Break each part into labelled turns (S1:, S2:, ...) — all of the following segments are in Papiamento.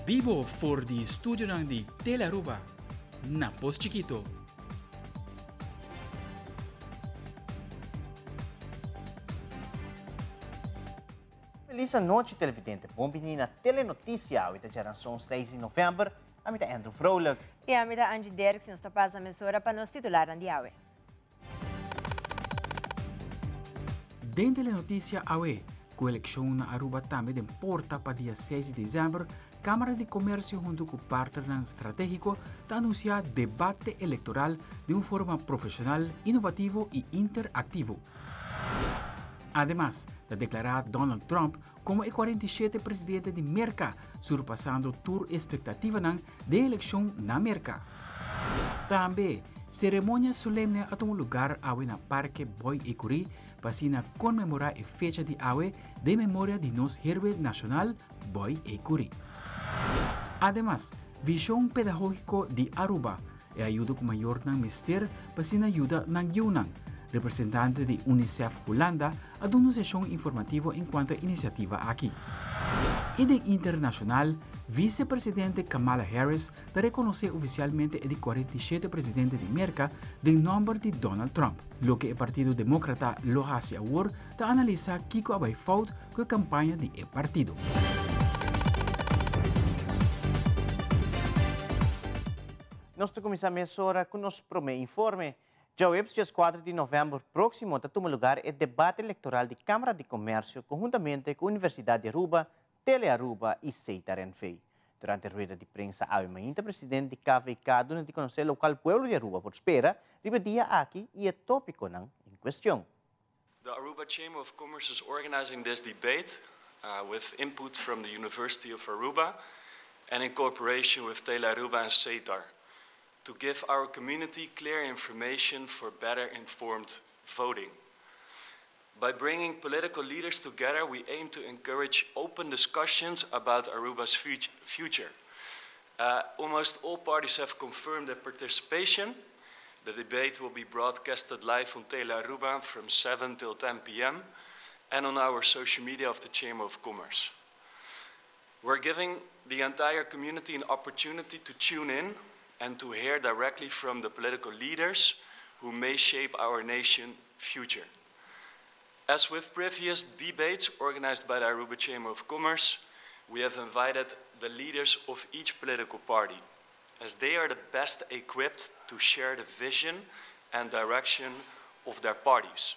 S1: Bibo for di studionan di Tele Aruba na Pos Chiquito.
S2: Feliz anochi televidente, bon bini na Telenoticia, awe ta djaranson 6 di november, ami ta Andrew Vrolijk.
S3: Y ami ta Angie Derks y nos ta pasa mesora pa nos titularnan di awe.
S1: Den Telenoticia awe, cu eleccion na Aruba tambe den porta pa dia 6 di december, Camara di Comercio hunto cu partnernan strategico ta anuncia debate electoral di un forma profesional, innovativo y interactivo. Ademas, ta declara Donald Trump como e 47 presidente di Merca, surpasando tur expectativanan den eleccion na Merca. Tambe, ceremonia solemne a tuma lugar awe na Parke Boy Ecury pa asina conmemora e fecha di awe den memoria di nos héroe nacional Boy Ecury. Ademas, Vision Pedagogico di Aruba, e ayudo cu mayornan mester pa asina yuda nan yiunan. Representante di UNICEF Hulanda a duna un sesion informativo encuanto e iniciativa aki. Y den internacional, Vicepresidente Kamala Harris ta reconoce oficialmente e di 47 presidente di Merca den nomber di Donald Trump. Loke e partido Democrata lo haci awor ta analisa kico a bay fout cu e campaña di e partido.
S2: Nos ta cuminsa mesora cu nos prome informe. Djaweps 14 di november proximo ta tuma lugar e debate electoral di Camara di Comercio conhuntamente cu Universidad di Aruba, Tele Aruba y Setar NV. Durante rueda di prensa awe mainta presidente di KVK a duna di conoce locual pueblo di Aruba por spera riba e dia aki y e topiconan en cuestion.
S4: The Aruba Chamber of Commerce is organizing this debate with input from the University of Aruba and in cooperation with Tele Aruba and SETAR to give our community clear information for better informed voting. By bringing political leaders together, we aim to encourage open discussions about Aruba's future. Almost all parties have confirmed their participation. The debate will be broadcasted live on Tele Aruba from 7 till 10 p.m. and on our social media of the Chamber of Commerce. We're giving the entire community an opportunity to tune in and to hear directly from the political leaders who may shape our nation future. As with previous debates organized by the Aruba Chamber of Commerce, we have invited the leaders of each political party, as they are the best equipped to share the vision and direction of their parties.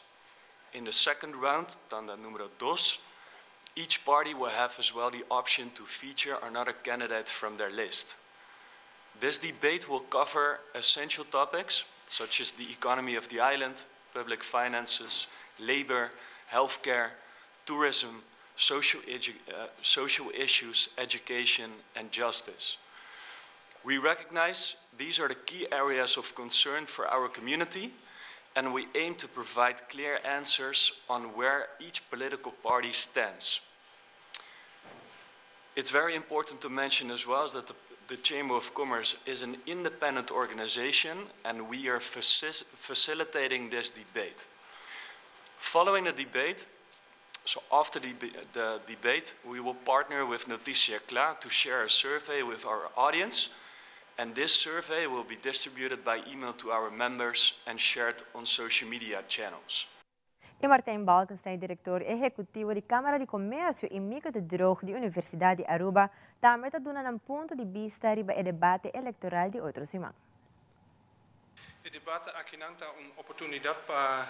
S4: In the second round, tanda numero dos, each party will have as well the option to feature another candidate from their list. This debate will cover essential topics such as the economy of the island, public finances, labor, healthcare, tourism, social issues, education, and justice. We recognize these are the key areas of concern for our community, and we aim to provide clear answers on where each political party stands. It's very important to mention as well is that the Chamber of Commerce is an independent organization, and we are facilitating this debate. Following the debate, so after the debate, we will partner with Noticia Cla to share a survey with our audience, and this survey will be distributed by email to our members and shared on social media channels.
S3: Y Martijn Balkenstein, director ehecutivo di Camara di Comercio, y Mico de Droog di Universidad di Aruba, tambe ta duna un punto di bista riba e debate electoral di otro siman.
S5: E debate aki ta un oportunidad pa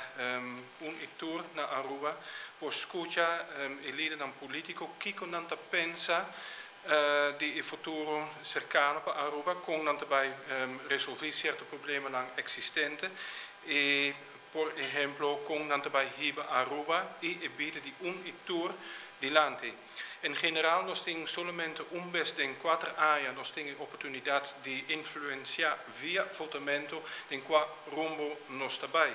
S5: un tur na Aruba por scucha e lider politico kico nan ta pensa di futuro cercano pa Aruba, con nan ta bay resolve cierto problema existente y, por ehempel, con nan ta bay hiba Aruba y e bida di un tur dilanti. En general, nos tin solamente un bes den 4 aña, nos tin e oportunidad di influencia via votamento den cua rumbo nos ta bay.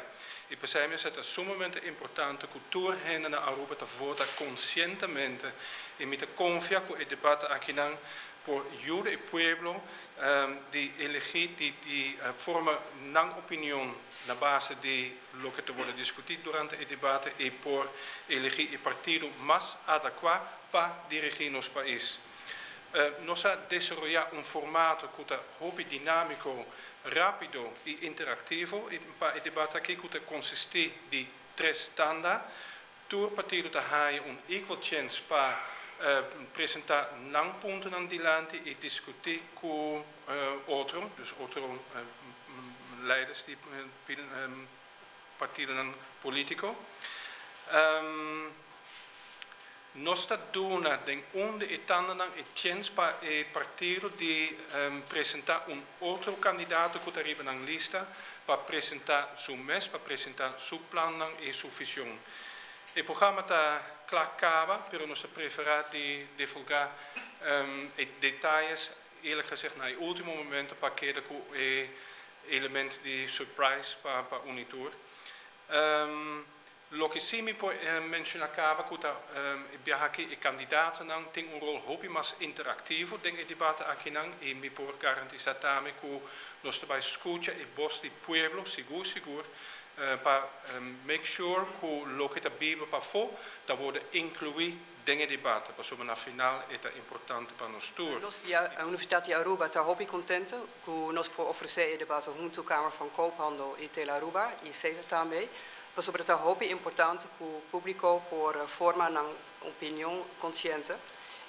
S5: Y pesey ta sumamente importante cu tur hende na Aruba ta vota conscientemente y mi ta confia cu e debate aki nan por yuda e pueblo di elegi, di forma nan opinion na base di loke ta wordo discuti durante e debate y por elegi e partido mas adecua pa dirigi nos pais. Nos a desaroyá un formato ku ta hopi dinámiko, rápido i interaktivo pa e debate aki ku ta konsistí di tres tanda. Tur partido ta haña un equal chance pa presentá nan puntonan dilanti i diskutí ku otro, dus otro leiders di partidonan polítiko. Nos ta duna den un di e tandanan e chens pa e partido di presentá un otro kandidato ku ta riba nan lista pa presentá su mes, pa presentá su plannan i su vision. E programa ta kla kaba, pero nos ta preferá di divulgá e detayes eerlijk gezegd na e último momento pa keda ku e element di surprise pa un i tur. Loke sí mi por menshoná kaba ku ta e biaha aki e kandidatonan tin un ròl hopi mas interaktivo den e debate akinan i mi por garantisá tambe ku nos ta bai skucha e bos di pueblo sigur sigur pa make sure ku loke ta biba pafó ta wòrdu inkluí den e debate pasobra na final e ta importante pa nos tur.
S6: Nos di Universidat di Aruba ta hopi contento cu nos por ofrece e debate hunto Kamer van Koophandel y Tele Aruba y CETA tambe, pasobra ta hopi importante cu publico por forma nan opinion consciente.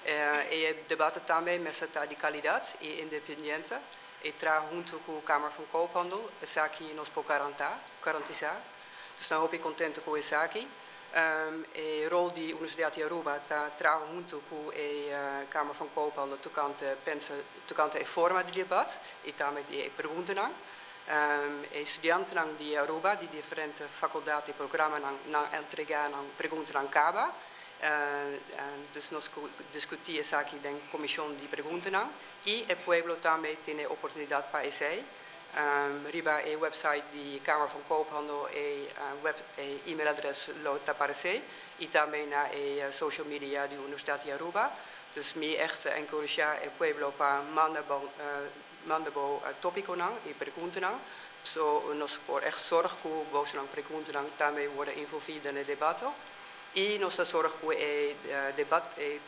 S6: E debate tambe mester ta di calidad y independiente y traha hunto cu Kamer van Koophandel, esaki nos por garanta, garantisa. Dus ta hopi contento cu esaki. E rol di Universidad di Aruba ta traha hunto cu e Kamer van Koophandel tocante pensa tocante e forma di debat y tambe di e preguntanan. E studiantenan di Aruba di diferente facultad y programanan nan entrega nan preguntanan caba. Dus nos discuti esaki den comision di preguntanan y e pueblo tambe tin e oportunidad pa esey. Riba e website di Kamer van Koophandel e web e e-mailadres lo ta aparece y tambe na e social media di Universidad di Aruba. Dus mi echt encourage e pueblo pa manda bo manda bo topiconan y preguntanan. So nos por echt zorg cu bosonan preguntanan tambe worden envolvi den e debate. Y nos ta zorg cu e debat e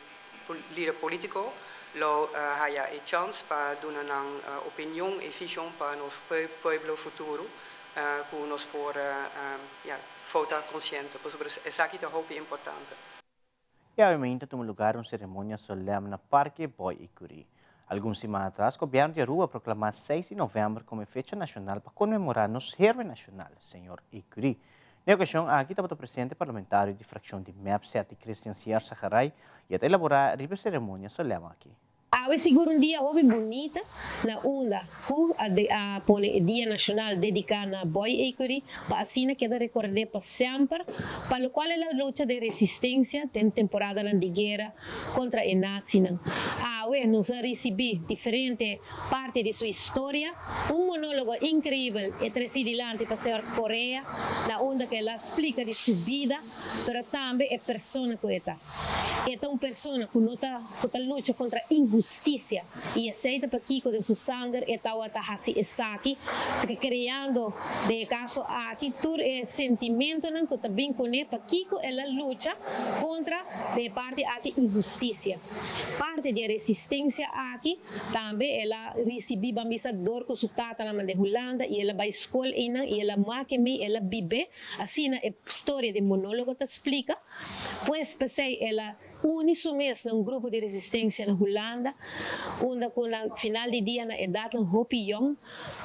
S6: lider politico lo haya e chance pa duna nan opinion y vision pa nos pueblo futuro cu nos por, ja, vota consciente. Pasobra esaki ta hopi importante.
S2: Y obviamente tuma lugar un ceremonia solemne na Parke Boy Ecury. Algun siman atras, gobierno di Aruba a proclama 6 di november como fecha nacional pa conmemora nos heroe nacional, señor Ecury. Na e ocasion aki tabata presente parlamentario di fraccion di MEP, Setty Christian Sierra y a elabora riba e ceremonia solemne aki.
S7: Awe sigur un dia hopi bunita na unda cu a pone e dia nacional dedica na Boy Ecury pa asina keda recorda pa semper pa locual el a lucha den resistencia den temporadanan di guera contra e nazinan. Awe nos a ricibi diferente parti di su historia, un monologo increibel e treci dilanti pa señor Correa na unda cu el a splica di su bida pero tambe e persona cu e ta. E ta un persona cu no ta cu ta lucha contra inhusticia y esey ta pakico den su sanger e tawata haci esaki, creando den e caso aki tur e sentimentonan cu ta bin cune pakico el a lucha contra den e parti aki inhusticia. Parti di e resistencia aki tambe el a ricibi ban bisa door cu su tatanan manda Hulanda y el a bay scol eynan y el a make mee el a bibe. Asina e storia di monologo ta splica. Pues p'esey el a uni su mes na un grupo di resistencia na Hulanda, unda cu na final di dia na edadnan hopi yong,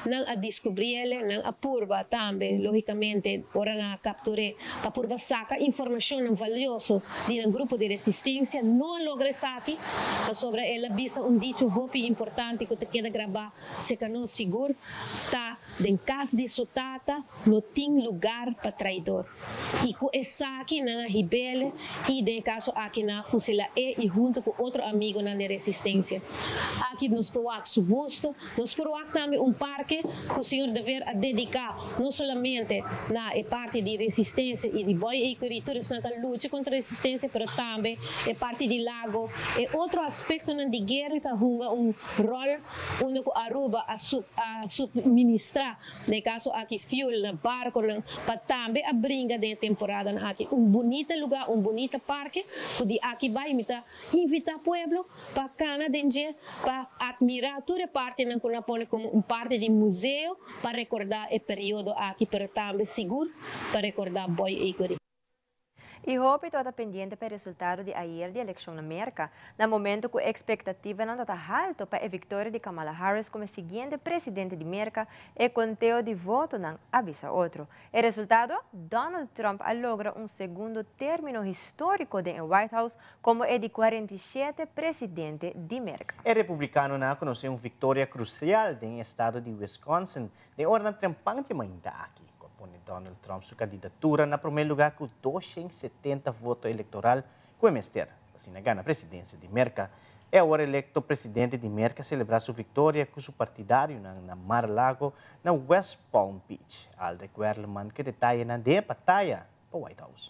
S7: nan a descubriele, nan a purba tambe, logicamente, ora nan a captur'é, pa purba saca informacionnan valioso di nan grupo di resistencia. No a logra esaki, pasobra el a bisa un dicho hopi importante cu ta keda grabá cerca nos sigur, ta den cas di su tata no tin lugar pa traidor. Y cu esaki nan a hibele y den e caso aki nan a fusila e y hunto cu otro amigonan den resistencia. Aki nos por wak su busto, nos por wak tambe un parke cu señor De Veer a dedica no solamente na e parti di resistencia y di Boy Ecury, tur esnan ta lucha contra resistencia, pero tambe e parti di Lago, e otro aspectonan di guera ta hunga un rol unda cu Aruba a suministra. suministra, den e kaso aki fuel na barkonan pa tambe a bringa den e temporadanan aki. Un bunita lugá, un bunita parke ku di aki bai mi ta invitá pueblo pa kana den dje pa atmirá tur e partinan ku nan a pone komo un parti di museo pa rekordá e periodo aki pero tambe sigur pa rekordá Boy Ecury.
S3: Y hopi ta pendiente pa e resultado di ayera di eleccion na Merca, na momento cu expectativanan ta halto pa e victoria di Kamala Harris como siguiente presidente di Merca, e conteo di votonan a bisa otro. E resultado? Donald Trump a logra un segundo termino historico den White House como e di 47 presidente di Merca.
S2: E republicanonan a conoce un victoria crucial den estado di Wisconsin, den ora trempan di mainta aki. Pone Donald Trump su candidatura na prome lugar cu 270 voto electoral cu mester. Asina gana presidencia di Merca. E awor electo presidente di Merca a celebra su victoria cu su partidarionan na Mar-a-Lago na West Palm Beach. Aldrich Werleman cu detayenan di bataya pa White House.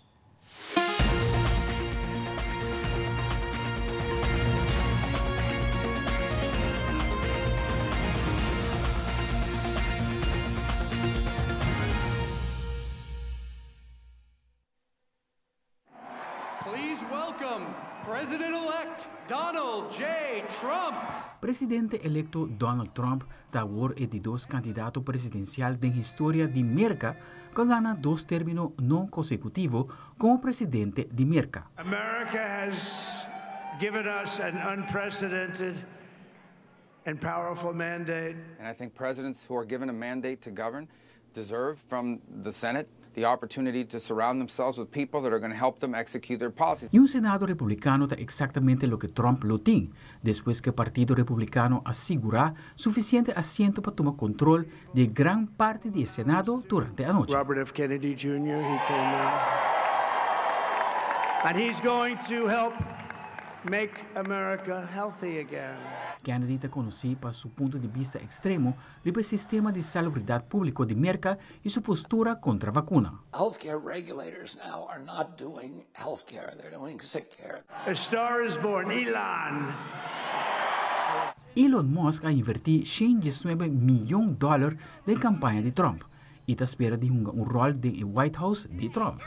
S8: Please welcome President-elect Donald J. Trump.
S1: Presidente electo Donald Trump ta awor e di dos candidato presidencial den historia di Merca cu a gana dos termino no consecutivo como presidente di Merca.
S8: America has given us an unprecedented and powerful mandate.
S9: And I think presidents who are given a mandate to govern deserve from the Senate the opportunity to surround themselves with people that are going to help them execute their policies.
S1: Y un Senado republicano ta exactamente loke Trump lo tin, despues cu e Partido Republicano a sigura suficiente asiento pa tuma control di gran parti di Senado durante anochi.
S8: Robert F. Kennedy Jr., he came in. And he's going to help make America healthy again.
S1: Kennedy ta conoci pa su punto di bista extremo riba e sistema di salubridad publico di Merca y su postura contra vacuna.
S10: Healthcare regulators now are not doing healthcare, they're doing sick care.
S8: A star is born, Elon.
S1: Elon Musk a inverti 119 miyon dollar den campaña di Trump y ta spera di hunga un rol den e White House di Trump.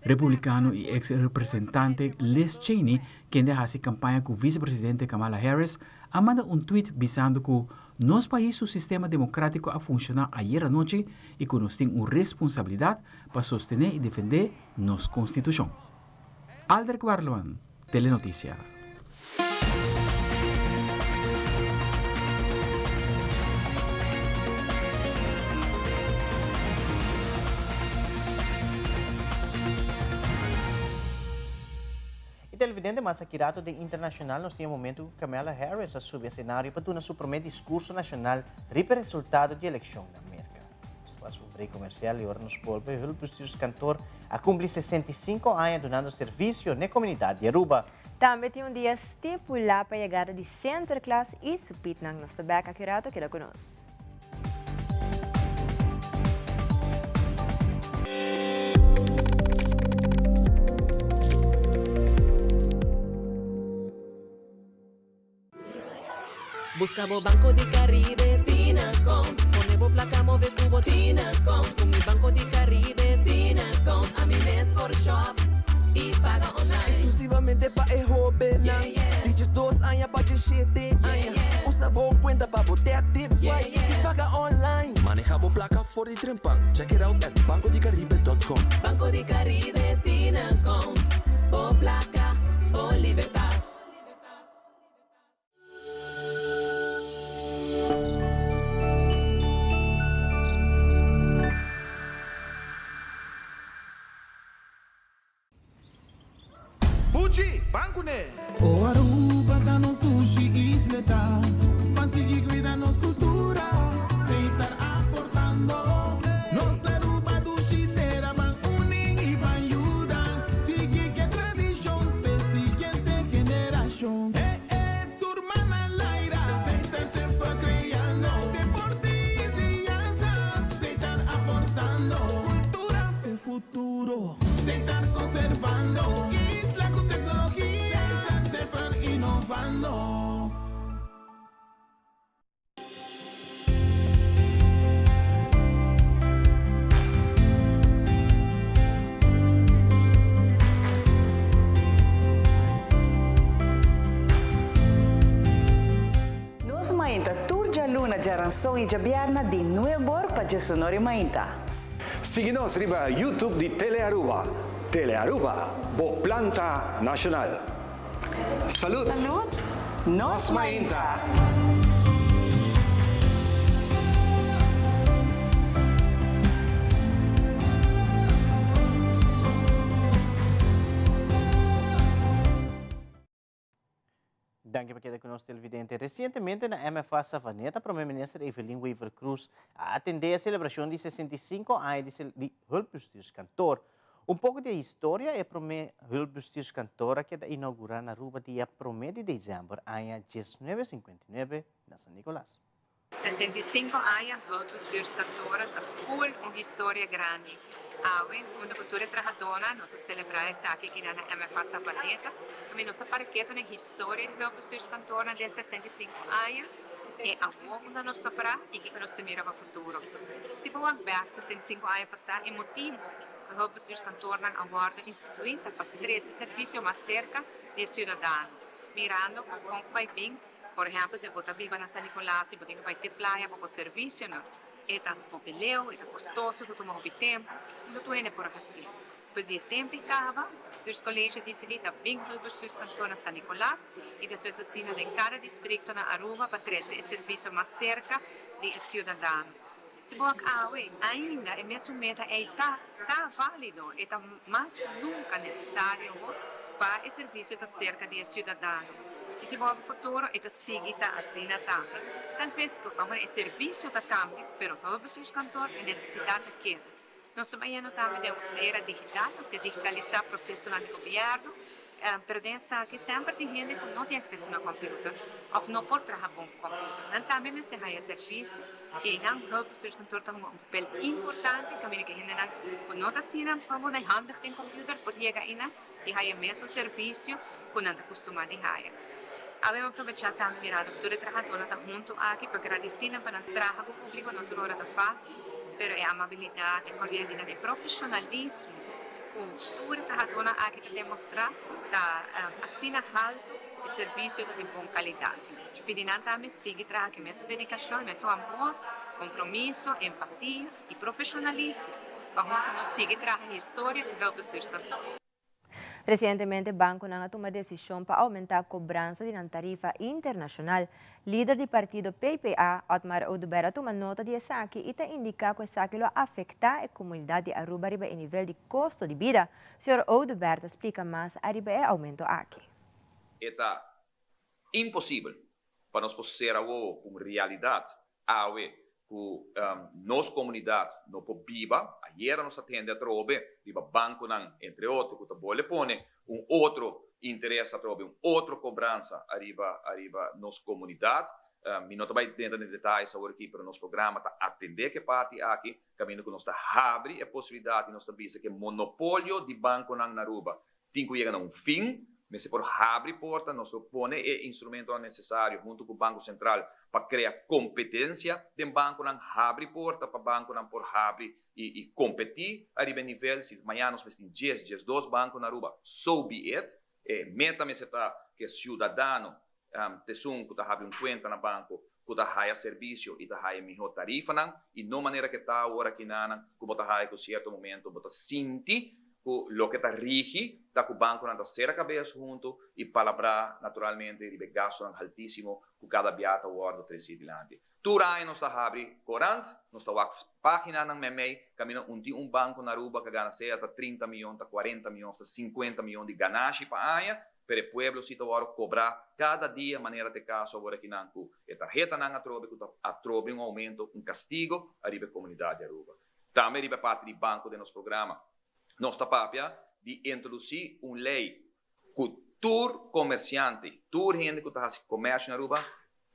S1: Republicano y ex-representante Liz Cheney, kende a haci campaña cu vicepresidente Kamala Harris, a manda un tweet bisando cu nos pais su sistema democratico a funciona ayera nochi y cu nos tin un responsabilidad pa sostene y defende nos Constitucion. Aldrich Warloan, Telenoticia.
S2: Y televidente, mas aki rato di internacional nos tin momento cu Kamala Harris a subi scenario pa duna su prome discurso nacional riba resultado di eleccion na Merca. Nos un break comercial y ora nos bolbe, Hulpbestuurskantoor a cumpli 65 aña dunando servicio na comunidad di Aruba.
S3: Tambe tin un dia stipula pa yegada di Sinterklaas y su Pietnan. Nos ta back aki rato, keda cu nos.
S11: Busca bo Banco di Caribe, tin account. Pone bo placa, move cu bo tin account. Cu mi Banco di Caribe, tin account. Ami mes por shop y paga online.
S12: Exclusivamente pa e hoben. Di 12 aña pa 17 aña. Usa bo cuenta pa bo tap, tip, swipe y paga online.
S13: Maneha bo placa for di trempan. Check it out at bancodicaribe.com.
S11: Banco di Caribe, tin account. Bo placa, bo libertad.
S14: Buchi, banco ne.
S15: O Aruba ta nos dushi isla ta. Pa sigui cuida nos cultura, Setar aportando. Nos Aruba dushi tera ban uni y ban yuda. Sigui cu tradicion, pa siguiente generacion. Eh, eh, tur man na laira. Setar semper creando. Deporte y enseñanza. Setar aportando. Cultura, el futuro. Setar conservando. Isla cu tecnologia. Setar semper innovando.
S16: luna djaranson y djabièrnè di nueb'or pa djesunor y mainta.
S17: Sigui nos riba YouTube di Telearuba. Telearuba, bo planta nacional. Salud!
S16: Salud! Nos mainta!
S2: Danki pa keda ku nos televidente. Resientemente na MFA Savaneta, Prome Minister Evelyn Wever-Croes a atende e selebrashon di 65 aña di di Hulpbestuurskantoor. Un poko di e historia, e prome Hulpbestuurskantoor a keda inaugurá na Aruba dia prome di desèmber aña 1959 na San Nicolas.
S18: 65 aña Hulpbestuurskantoor ta full un historia grandi. Awe, hunto ku tur e trahadónan, nos a selebrá esaki akinan na MFA Sabaneta. Tambe nos a para ketu na e historia di Hulpbestuurskantoornan den 65 aña. E awor unda nos ta pará i kiko nos ta mira pa futuro. Si bo wak bèk 65 aña pasá, e motibu ku hulpbestuurskantoornan a wòrdu instituí ta pa trese servisio mas serka di e siudadano, mirando ku kon ku bai bin, por ehèmpel si bo ta biba na San Nicolas i bo tin ku bai te playa pa bo servisionan, e ta hopi leu, e ta kostoso, ta tuma hopi tempu, i no tur hende por hasié. Pues di e tempu i kaba, Bestuurscollege a disidí ta bin Hulpbestuurskantoor na San Nicolas i despues asina den kada distrikto na Aruba pa trese e servisio mas serka di e siudadano. Si bo wak awe, ainda e mesun meta ei ta ta válido, e ta mas ku nunka nesesario pa e servisio ta serka di e siudadano. I si bo wak futuro, e ta sigui ta asina tambe. Talves ku e servisio ta kambia, pero Hulpbestuurskantoor e nesesidat ta keda. Nos ta bayendo tambe den un era digital, nos ke digitalisá prosesonan di gobièrnu, pero den esaki semper tin hende ku no tin akseso na kòmpiuter òf no por traha bon ku kòmpiuter. Nan tambe mester haña servisio i einan hulpbestuurskantoor ta hunga un papel importante kaminda ku e hendenan ku no ta asina handig den kòmpiuter por yega einan i haña mesun servisio ku nan ta kustumá di haña. Awe mi a probechá tambe mirando ku tur e trahadónan ta huntu aki pa gradisí nan pa nan traha ku públiko. No tur ora ta fásil, pero e amabilidat, e kordialidat, e profeshonalismo ku tur e trahadónan aki ta demostrá ta asina haltu ku e servisio ta di bon kalidat. Pidi nan tambe sigui traha ku e mesun dedikashon, e mesun amor, kompromiso, empatia i profeshonalismo pa huntu nos sigui traha historia ku Hulpbestuurskantoor.
S3: Resientemente bankonan a tuma desishon pa oumentá kobransa di nan tarifa internashonal. Lider di partido PPA, Otmar Oduber a tuma nota di esaki i ta indiká ku esaki lo afektá e komunidat di Aruba riba e nivel di kosto di bida. Señor Oduber ta splika mas ariba e oumento aki.
S19: E ta imposibel pa nos por sera wowo ku un realidat awe ku nos komunidat no por biba. Ayera nos a tende atrobe riba bankonan, entre otro, ku ta bole pone un otro interes atrobe, un otro kobransa ariba ariba nos komunidat. Mi no ta bai drenta den detayes awor aki, pero nos programa ta atendé ku e parti aki, kaminda ku nos ta habri e posibilidat i nos ta bisa ku e monopolio di bankonan na Aruba Tin ku yega na un fin, mester por habri porta, nos lo pone e instrumentonan nesesario huntu ku Banko Sentral pa krea kompetensia den bankonan, habri porta pa bankonan por habri i i kompetí ariba e nivel. Si mañana nos mester tin djes, djesdos banko na Aruba, so be it. E meta mester ta ku e siudadano ta esun ku ta habri un kuenta na banko ku ta haya servisio i ta haya mihó tarifanan i no manera ke ta awor akinanan ku bo ta haya ku sierto momento bo ta sinti ku loke ta rigi ta ku bankonan ta sera kabes huntu i palabrá naturalmente riba e gastunan haltísimo ku kada bia ta wòrdu tresí dilanti. Tur aña nos ta habri korant, nos ta wak páginanan meimei kaminda un tin un banko na Aruba ku a gana sea ta 30 mion, ta 40 mion òf ta 50 mion di ganashi pa aña, Pero e pueblo si ta wòrdu kobrá kada dia manera ta e kaso awor akinan ku e tarhetanan atrobe ku ta atrobe un oumento, un kastigo ariba e komunidat di Aruba. Tambe riba e parti di banko den nos programa nos ta papia di introdusí un lei ku tur komersiante, tur hende ku ta hasi komersio na Aruba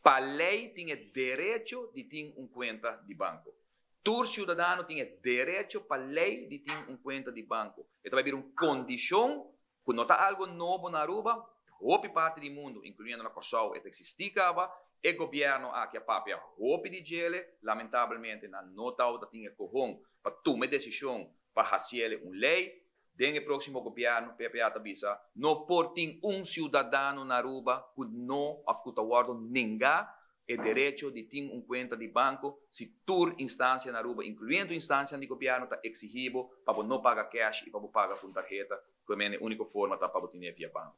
S19: pa lei tin e derecho di tin un kuenta di banko. Tur siudadano tin e derecho pa lei di tin un kuenta di banko. E ta bai bira un kondishon Ku no ta algo nobo na Aruba, hopi parti di mundu, inkluyendo na Kòrsou, e ta eksistí kaba. E gobièrnu aki a papia hopi di djele, lamentabelmente nan no tabata tin e kohon pa tuma e desishon pa hasiele un lei. Den e próksimo gobièrnu, PPA ta bisa, no por tin un siudadano na Aruba ku no òf ku ta wòrdu nengá. e derecho di tin un cuenta di banco si tur instancia na Aruba, incluyendo instancianan di gobierno, ta exigi bo pa bo no paga cash y pa bo paga cu un tarheta, cu e unico forma ta pa bo tene via banco.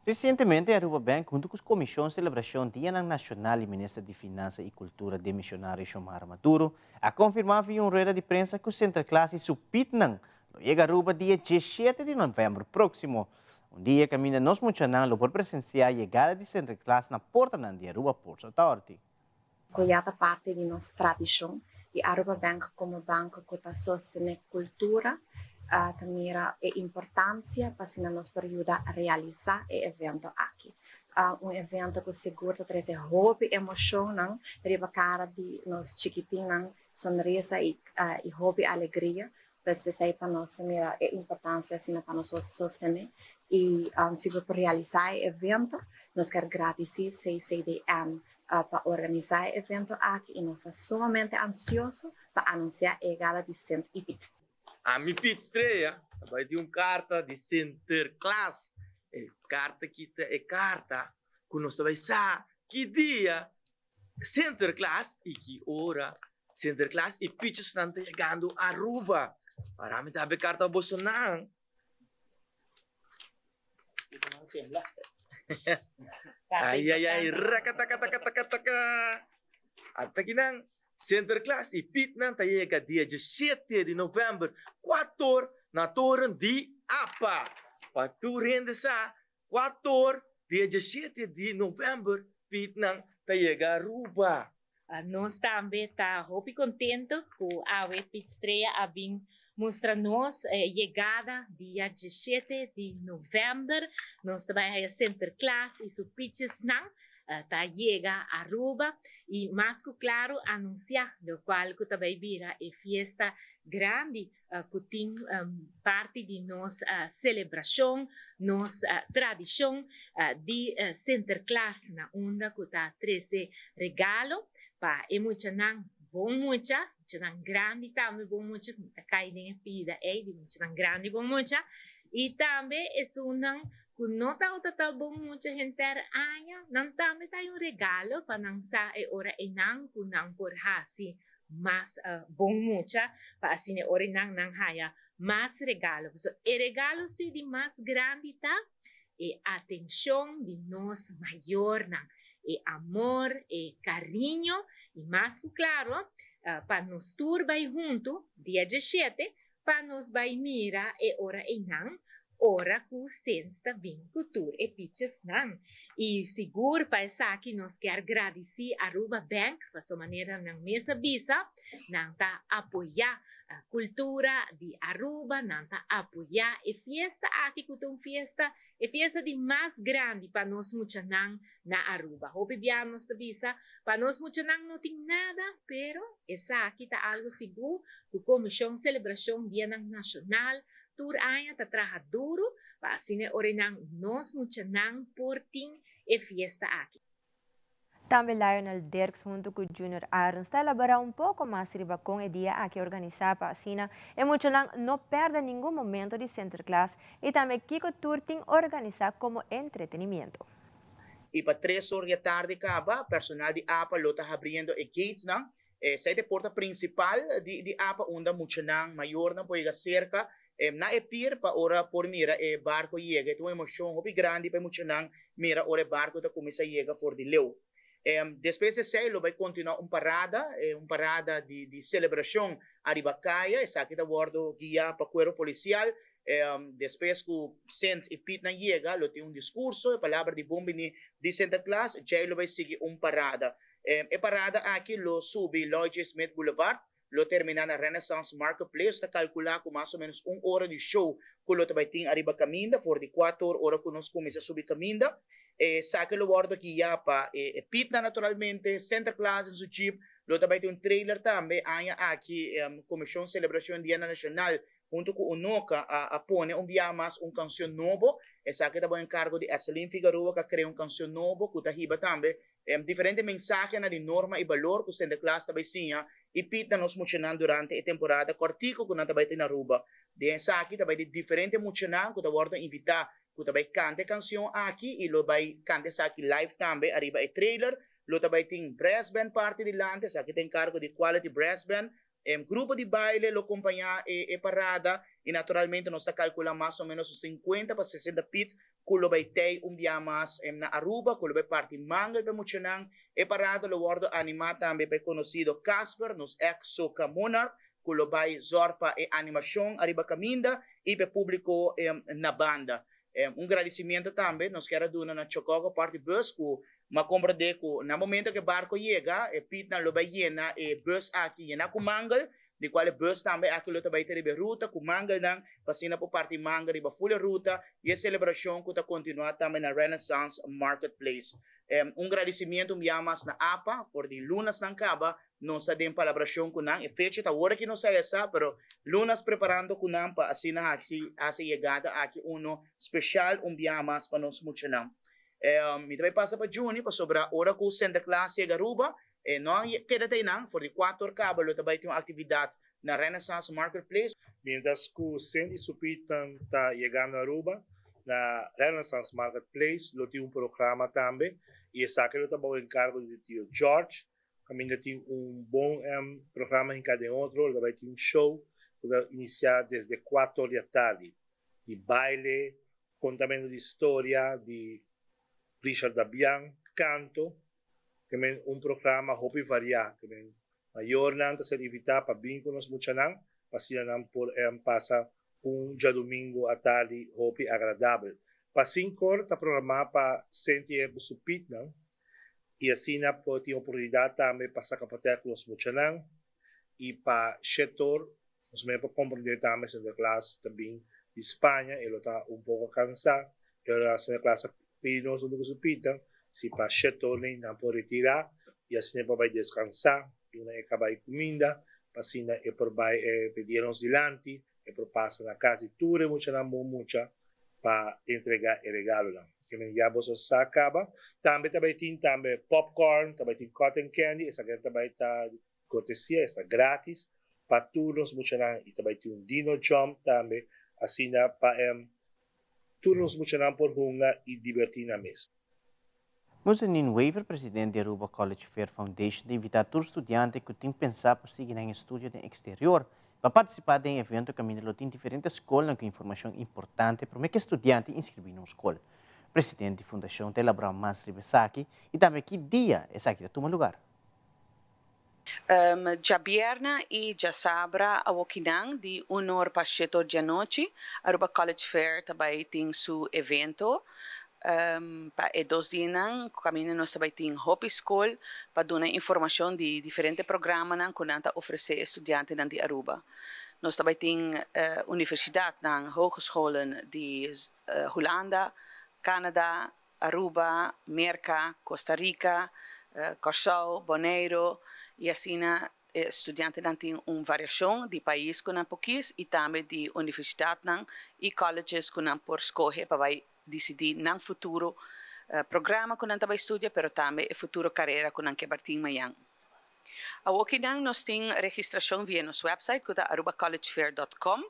S2: Recientemente Aruba Bank hunto cu Comision Celebracion Dianan Nacional y Minister di Finansa y Cultura demisionario Xiomara Maduro a confirma via un rueda di prensa cu Sinterklaas y su Pietnan lo yega Aruba dia 17 di november proximo. Un dia caminda nos muchanan lo por presencia yegada di Sinterklaas na portanan di Aruba Ports Authority.
S20: Cu ya ta parti di nos tradicion y Aruba Bank como banco cu ta sostene cultura ta mira e importancia pa asina nos por yuda realisa e evento aki. Un evento cu sigur ta trece hopi emocionnan riba cara di nos chikitinnan, sonrisa y hopi alegria. Pues p'esey pa nos ta mira e importancia asina pa nos por sostene y sigur por realisa e evento. Nos kier gradici CCDN pa organisa e evento aki y nos ta sumamente ansioso pa anuncia e yegada di Sint y Piet.
S21: Ami Piet Estrella ta bai tin un carta di Sinterklaas. E carta aki ta e carta cu nos ta bai sa ki dia Sinterklaas y ki ora Sinterklaas y Pietjesnan ta yegando Aruba. Para mi ta habi carta pa bosonan. Ay ay ay rakatakatakatakataka. Ata kinan Sinterklaas y Pietnan ta yega dia 17 di november 4 na toren di apa. Pa tur hende sa 4 dia 17 di november Pietnan ta yega Aruba.
S22: Nos tambe ta hopi contento cu awe Piet Estrella a bin mustra nos yegada dia 17 di november. Nos ta bay haya Sinterklaas y su Pietjesnan ta yega Aruba y mas cu claro anuncia locual cu ta bay bira e fiesta grandi cu tin parti di nos celebracion, nos tradicion di Sinterklaas na unda cu ta trece regalo pa e muchanan bon mucha, muchanan grandi tambe bon mucha, cu ta cay den e pida ey di muchanan grandi bon mucha, y tambe esunnan cu no tabata ta bon mucha henter aña, nan tambe ta hay un regalo pa nan sa e ora eynan cu nan por haci mas bon mucha pa asina e ora nan nan haya mas regalo. Pasobra e regalo si di mas grandi ta e atencion di nos mayornan, e amor, e cariño y mas cu claro pa nos tur bay hunto dia 17 pa nos bay mira e ora eynan ora cu Sint ta bin cu tur e pichesnan. Y sigur pa esaki nos kier gradici Aruba Bank paso manera nan mes a bisa, nan ta apoya cultura di Aruba, nan ta apoya e fiesta aki cu ta un fiesta, e fiesta di mas grandi pa nos muchanan na Aruba. Hopi bia nos ta bisa, pa nos muchanan no tin nada, pero esaki ta algo sigur cu Comision Celebracion Dianan Nacional tur aña ta traha duro pa asina ora nan nos muchanan por tin e fiesta aki.
S3: Tambe Lionel Dirks hunto cu Junior Arends ta elabora un poco mas riba con e dia aki organisa pa asina e muchanan no perde ningun momento di Sinterklaas y tambe kico tur tin organisa como entretenimiento.
S23: Y pa 3 or di atardi caba, personal di APA lo ta habriendo e gatesnan. Esey ta e porta principal di APA unda muchanan, mayornan por yega cerca na e pier pa ora por mira e barco yega. Ta un emocion hopi grandi pa e muchanan mira ora e barco ta cuminsa yega for di leu. Despues di esey lo bay continua un parada, un parada di celebracion ariba caya. Esaki ta wordo guia pa cuerpo policial. Despues cu Sint y Pietnan yega, lo tin un discurso, e palabra di bon bini di Sinterklaas, djey lo bay sigui un parada. E parada aki lo subi Lloyd J. Smith Boulevard, lo termina na Renaissance Marketplace. Ta calcula cu mas o menos un ora di show cu lo ta bay tin ariba caminda, for di 4 or, ora cu nos cuminsa subi caminda. Esaki lo wordo guia pa e Pietnan naturalmente, Sinterklaas en su jeep, lo ta bay tin un trailer tambe. Aña aki Comision Celebracion Dia Nacional hunto cu Unoca a pone un bia mas un cancion nobo. Esaki ta bo encargo di Etselin Figueroa cu a crea un cancion nobo cu ta hiba tambe diferente mensahenan di norma y balor cu Sinterklaas ta bay siña y Pietnan nos muchanan durante e temporada cortico cu nan ta bay tin Aruba. Den esaki ta bay di diferente muchanan cu ta wordo invita cu ta bay canta e cancion aki y lo bay canta esaki live tambe ariba e trailer. Lo ta bay tin brass band parti dilanti, esaki ta encargo di Quality Brass Band. Grupo di baile lo acompaña e parada y naturalmente nos ta calcula mas o menos 50 pa 60 pit cu lo bay tey un bia mas na Aruba, cu lo bay parti mangel pa muchanan. E parada lo wordo anima tambe pa e conocido Casper, nos ex Soca Monarch, cu lo bay zorg pa e animacion ariba caminda y pa e publico na banda. Un gradicimento tambe nos kier a duna na Chococo Party Bus cu m'a comprende cu na momento cu e barco yega, e pitnan lo bay yena e bus aki yena cu mangel, di cual e bus tambe aki lo ta bay ta riba e ruta cu mangelnan pa asina por parti mangel riba full e ruta y e celebracion cu ta continua tambe na Renaissance Marketplace. Un gradicimiento un bia mas na apa for di lunasnan caba nos ta den palabracion cu nan. E fecha ta awor aki nos a sa, pero lunas preparando cu nan pa asina haci haci yegada aki uno special un bia mas pa nos muchanan. Mi ta bay pasa pa Juni pasobra ora cu Sinterklaas yega Aruba, e no a keda ta einan, for di cuater or caba lo ta bay tin un actividad na Renaissance Marketplace.
S4: Mientras cu Sint y su Pietnan ta yegando Aruba, na Renaissance Marketplace lo tin un programa tambe y esaki lo ta bao encargo di Tio George. Caminda tin un bon programa hinca den otro, lo ta bay tin un show cu ta inicia desde cuater or di atardi, di baile, contamento di storia di Richard Dabian, canto, ke men un programa hopi varia, ke men mayornan ta ser invita pa bin cu nos muchanan pa asina nan por pasa un djadumingo atardi hopi agradabel. Pa cincor ta programa pa senti e cu su pitnan y asina por tin oportunidad tambe pa saca pater cu nos muchanan y pa shetor nos mester por comprende tambe Sinterklaas ta bin di Spaña e lo ta un poco cansa y ora Sinterklaas a pidi nos hunto cu su pitnan si pa shetor ni nan por retira y asina e por bay descansa y una e caba e cuminda pa asina e por bay e dia nos dilanti e por pasa na cas di tur e muchanan bon mucha pa entrega e regalonan. Kimen ya boso sa caba. Tambe ta bay tin tambe popcorn, ta bay tin cotton candy, esaki ta bay ta di cortesia, esta gratis pa tur nos muchanan y ta bay tin un dino jump tambe asina pa tur nos muchanan por hunga y diberti nan mes.
S2: Musenin Wever, president di Aruba College Fair Foundation, ta invita tur studiante cu tin pensa pa sigui nan estudio den exterior pa participa den e evento caminda lo tin diferente scolnan cu informacion importante prome cu e studiante inscribi na un scol. President di fundacion ta elabora mas riba esaki y tambe ki dia esaki ta tuma lugar.
S5: Djabièrnè i djasabra awokinan di un or pa shete or djanochi, Aruba College Fair ta bai tin su evento. Pa e dos dianan ku kaminda nos ta bai tin hopi skol pa duna informashon di diferente programanan ku nan ta ofresé e studiantenan di Aruba. Nos ta bai tin universidatnan, hogescholen, di Hulanda, Canada, Aruba, Merka, Costa Rica, Kòrsou, Boneiru i asina e studiantenan tin un variashon di pais ku nan por kis i tambe di universidatnan i colleges ku nan por skohe pa bai disidí nan futuro programa ku nan ta bai studia pero tambe e futuro karera ku nan ke bar tin mañan. Awokinan nos tin registrashon via nos website ku ta arubacollegefair dot com.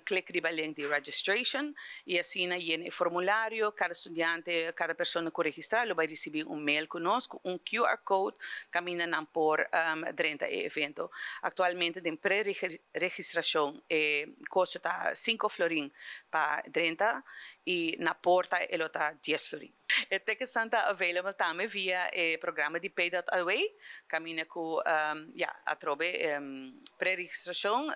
S5: Klik riba link di registration i asina yena e formulario. Kada studiante, kada persona ku registrá lo bai risibí un mail ku nos ku un QR code kaminda nan por drenta e evento. Aktualmente den pre-registrashon e kosto ta sinku florin pa drenta i na porta e lo ta dies florin. E ticketsnan ta available tambe via e programa di Pay dot Away, caminda cu ya atrobe pre-registracion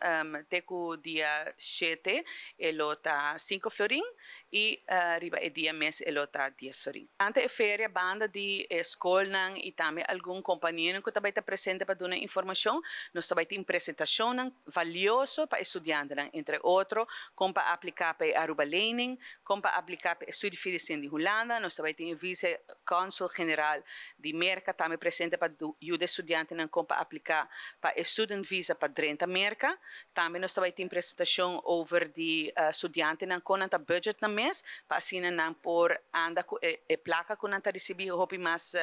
S5: te cu dia shete e lo ta cinco florin y riba e dia mes e lo ta dies florin. Durante e feria banda di e scolnan y tambe algun companianan cu ta bay ta presente pa duna informacion, nos ta bay tin presentacionnan valioso pa e studiantenan, entre otro con pa aplica pa e Aruba Lening, Kon pa apliká pa e Studiefinanciering di Hulanda, nos ta bai tin e Vice Consul General di Merka tambe presente pa yuda e studiantenan kon pa apliká pa e Student Visa pa drenta Merka. Tambe nos ta bai tin presentashon over di studiantenan kon nan ta budget nan mes pa asina nan por anda ku e plaka ku nan ta risibí hopi mas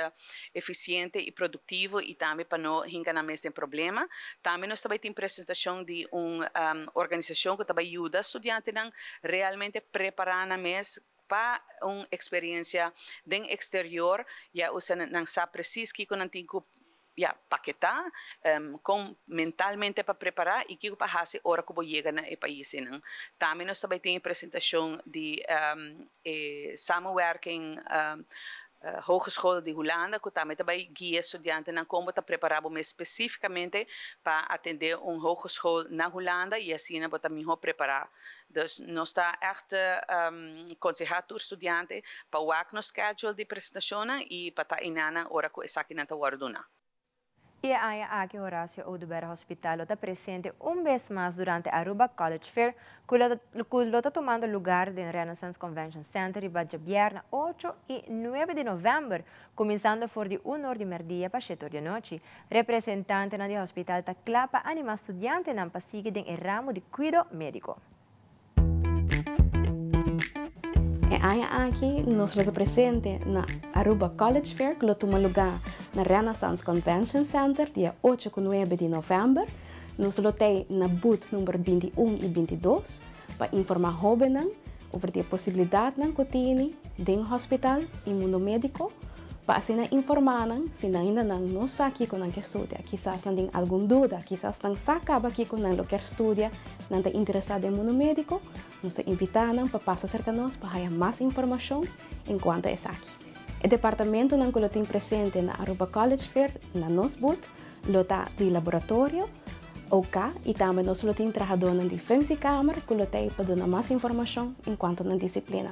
S5: efisiente i produktivo i tambe pa no hinka nan mes den problema. Tambe nos ta bai tin presentashon di un organisashon ku ta bai yuda studiantenan realmente prepará nan mes. pa un eksperensia den eksterior ya usa nan sa presis kiko nan tin ku ya paketá, kon mentalmente pa prepará i kiko pa hasi ora ku bo yega na e paisnan. Tambe nos ta bai tin e presentashon di e samenwerking Hogeschool di Hulanda ku tambe ta bai guia studiantenan kon bo ta prepará bo mes spesífikamente pa atendé un hogeschool na Hulanda i asina bo ta mihó prepará. Dus nos ta ègt konsehá tur studiante pa wak nos schedule di presentashonnan i pa ta einanan ora ku esakinan ta wòrdu duná.
S3: E aña aki Horacio Oduber Hospital lo ta presente un bes mas durante Aruba College Fair cu cu lo ta tumando lugar den Renaissance Convention Center riba djabièrnè ocho y nuebe di novèmber cuminsando for di un or di merdia pa shete or di anochi. Representantenan di hospital ta cla pa anima studiantenan pa sigui den e ramo di cuido medico.
S6: E aña aki nos lo ta presente na Aruba College Fair ku lo tuma lugá na Renaissance Convention Center dia ocho ku nuebe di novèmber. Nos lo tei na booth number 21 i 22 pa informá hóbennan over di e posibilidatnan ku tini den hospital i mundo médiko. Pa asina informá nan si nan ainda nan no sa kiko nan ke studia. Kisas nan tin algun duda, kisas nan sa kaba kiko nan lo kier studia, nan ta interesá den mundu médiko, nos ta invitá nan pa pasa serka nos pa haya mas informashon en kuanto esaki. E departamentonan ku lo tin presente na Aruba College Fair na nos booth lo ta di laboratorio, OK i tambe nos lo tin trahadónan di functiekamer ku lo t'ei pa duna mas informashon en kuanto nan disiplina.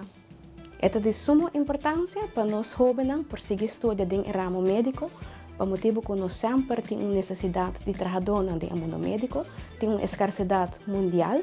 S6: E ta di sumo importansia pa nos hóbennan por sigui studia den e ramo médiko, pa motibu ku nos semper tin un nesesidat di trahadónan den e mundo médiko, tin un eskarsedat mundial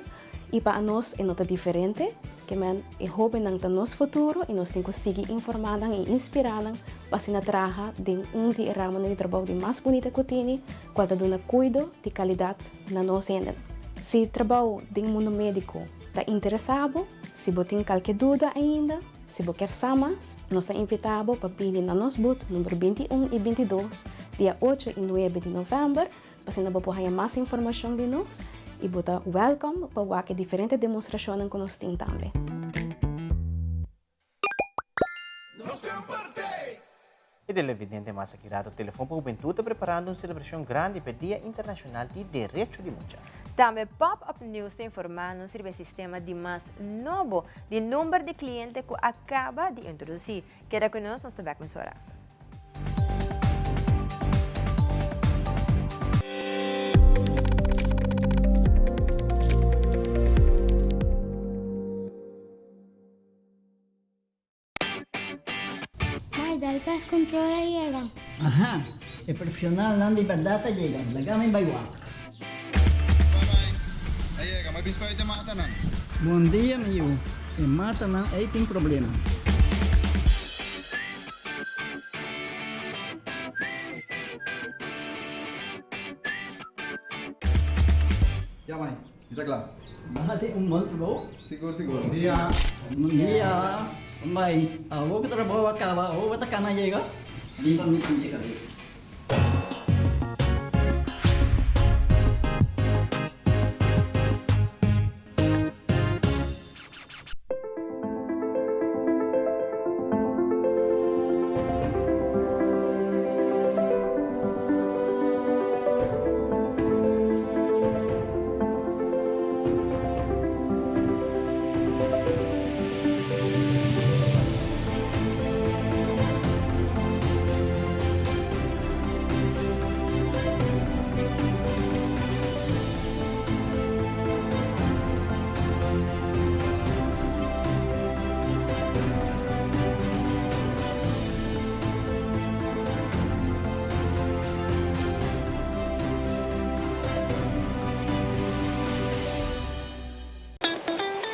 S6: i pa anos e no ta diferente, ke men e hóbennan ta nos futuro i nos tin ku sigui informá nan i inspirá nan pa asina traha den un di e ramonan di trabou di mas bunita ku tini, kual ta duna kuido di kalidat na nos hendenan. Si trabou den mundo médiko ta interesá bo, Si bo tin kalke duda ainda, si bo kier sa mas, nos ta invitá bo pa bini na nos booth number 21 i 22 dia ocho i nuebe di novèmber pa asina bo por haña mas informashon di nos i bo ta wèlkòm pa wak e diferente demostrashonnan ku nos tin tambe.
S2: E televidente mas aki rato Telefon pa Hubentud ta preparando un celebracion grandi p'e Dia Internacional di Derecho di Mucha.
S3: Tambe Pop Up News ta informa nos riba e sistema di mas nobo di number di cliente cu a caba di introduci. Keda cu nos, nos ta bek mesora.
S7: Mai, dal pest control a yega.
S9: Aha, e profesionalnan di berdad a yega, laga mi bai wak.
S24: Bai bai, a yega, mi a bisa pa e matanan.
S9: Bon dia mi yu, e matanan ei tin problema.
S24: Ya mai, Mi ta kla.
S9: Nan a tin un bon trabou.
S24: Sigur sigur. Bon dia.
S9: Bon dia. Bai, awor ku trabou a kaba, awor bo ta kana yega? Biba mi sinti kabes.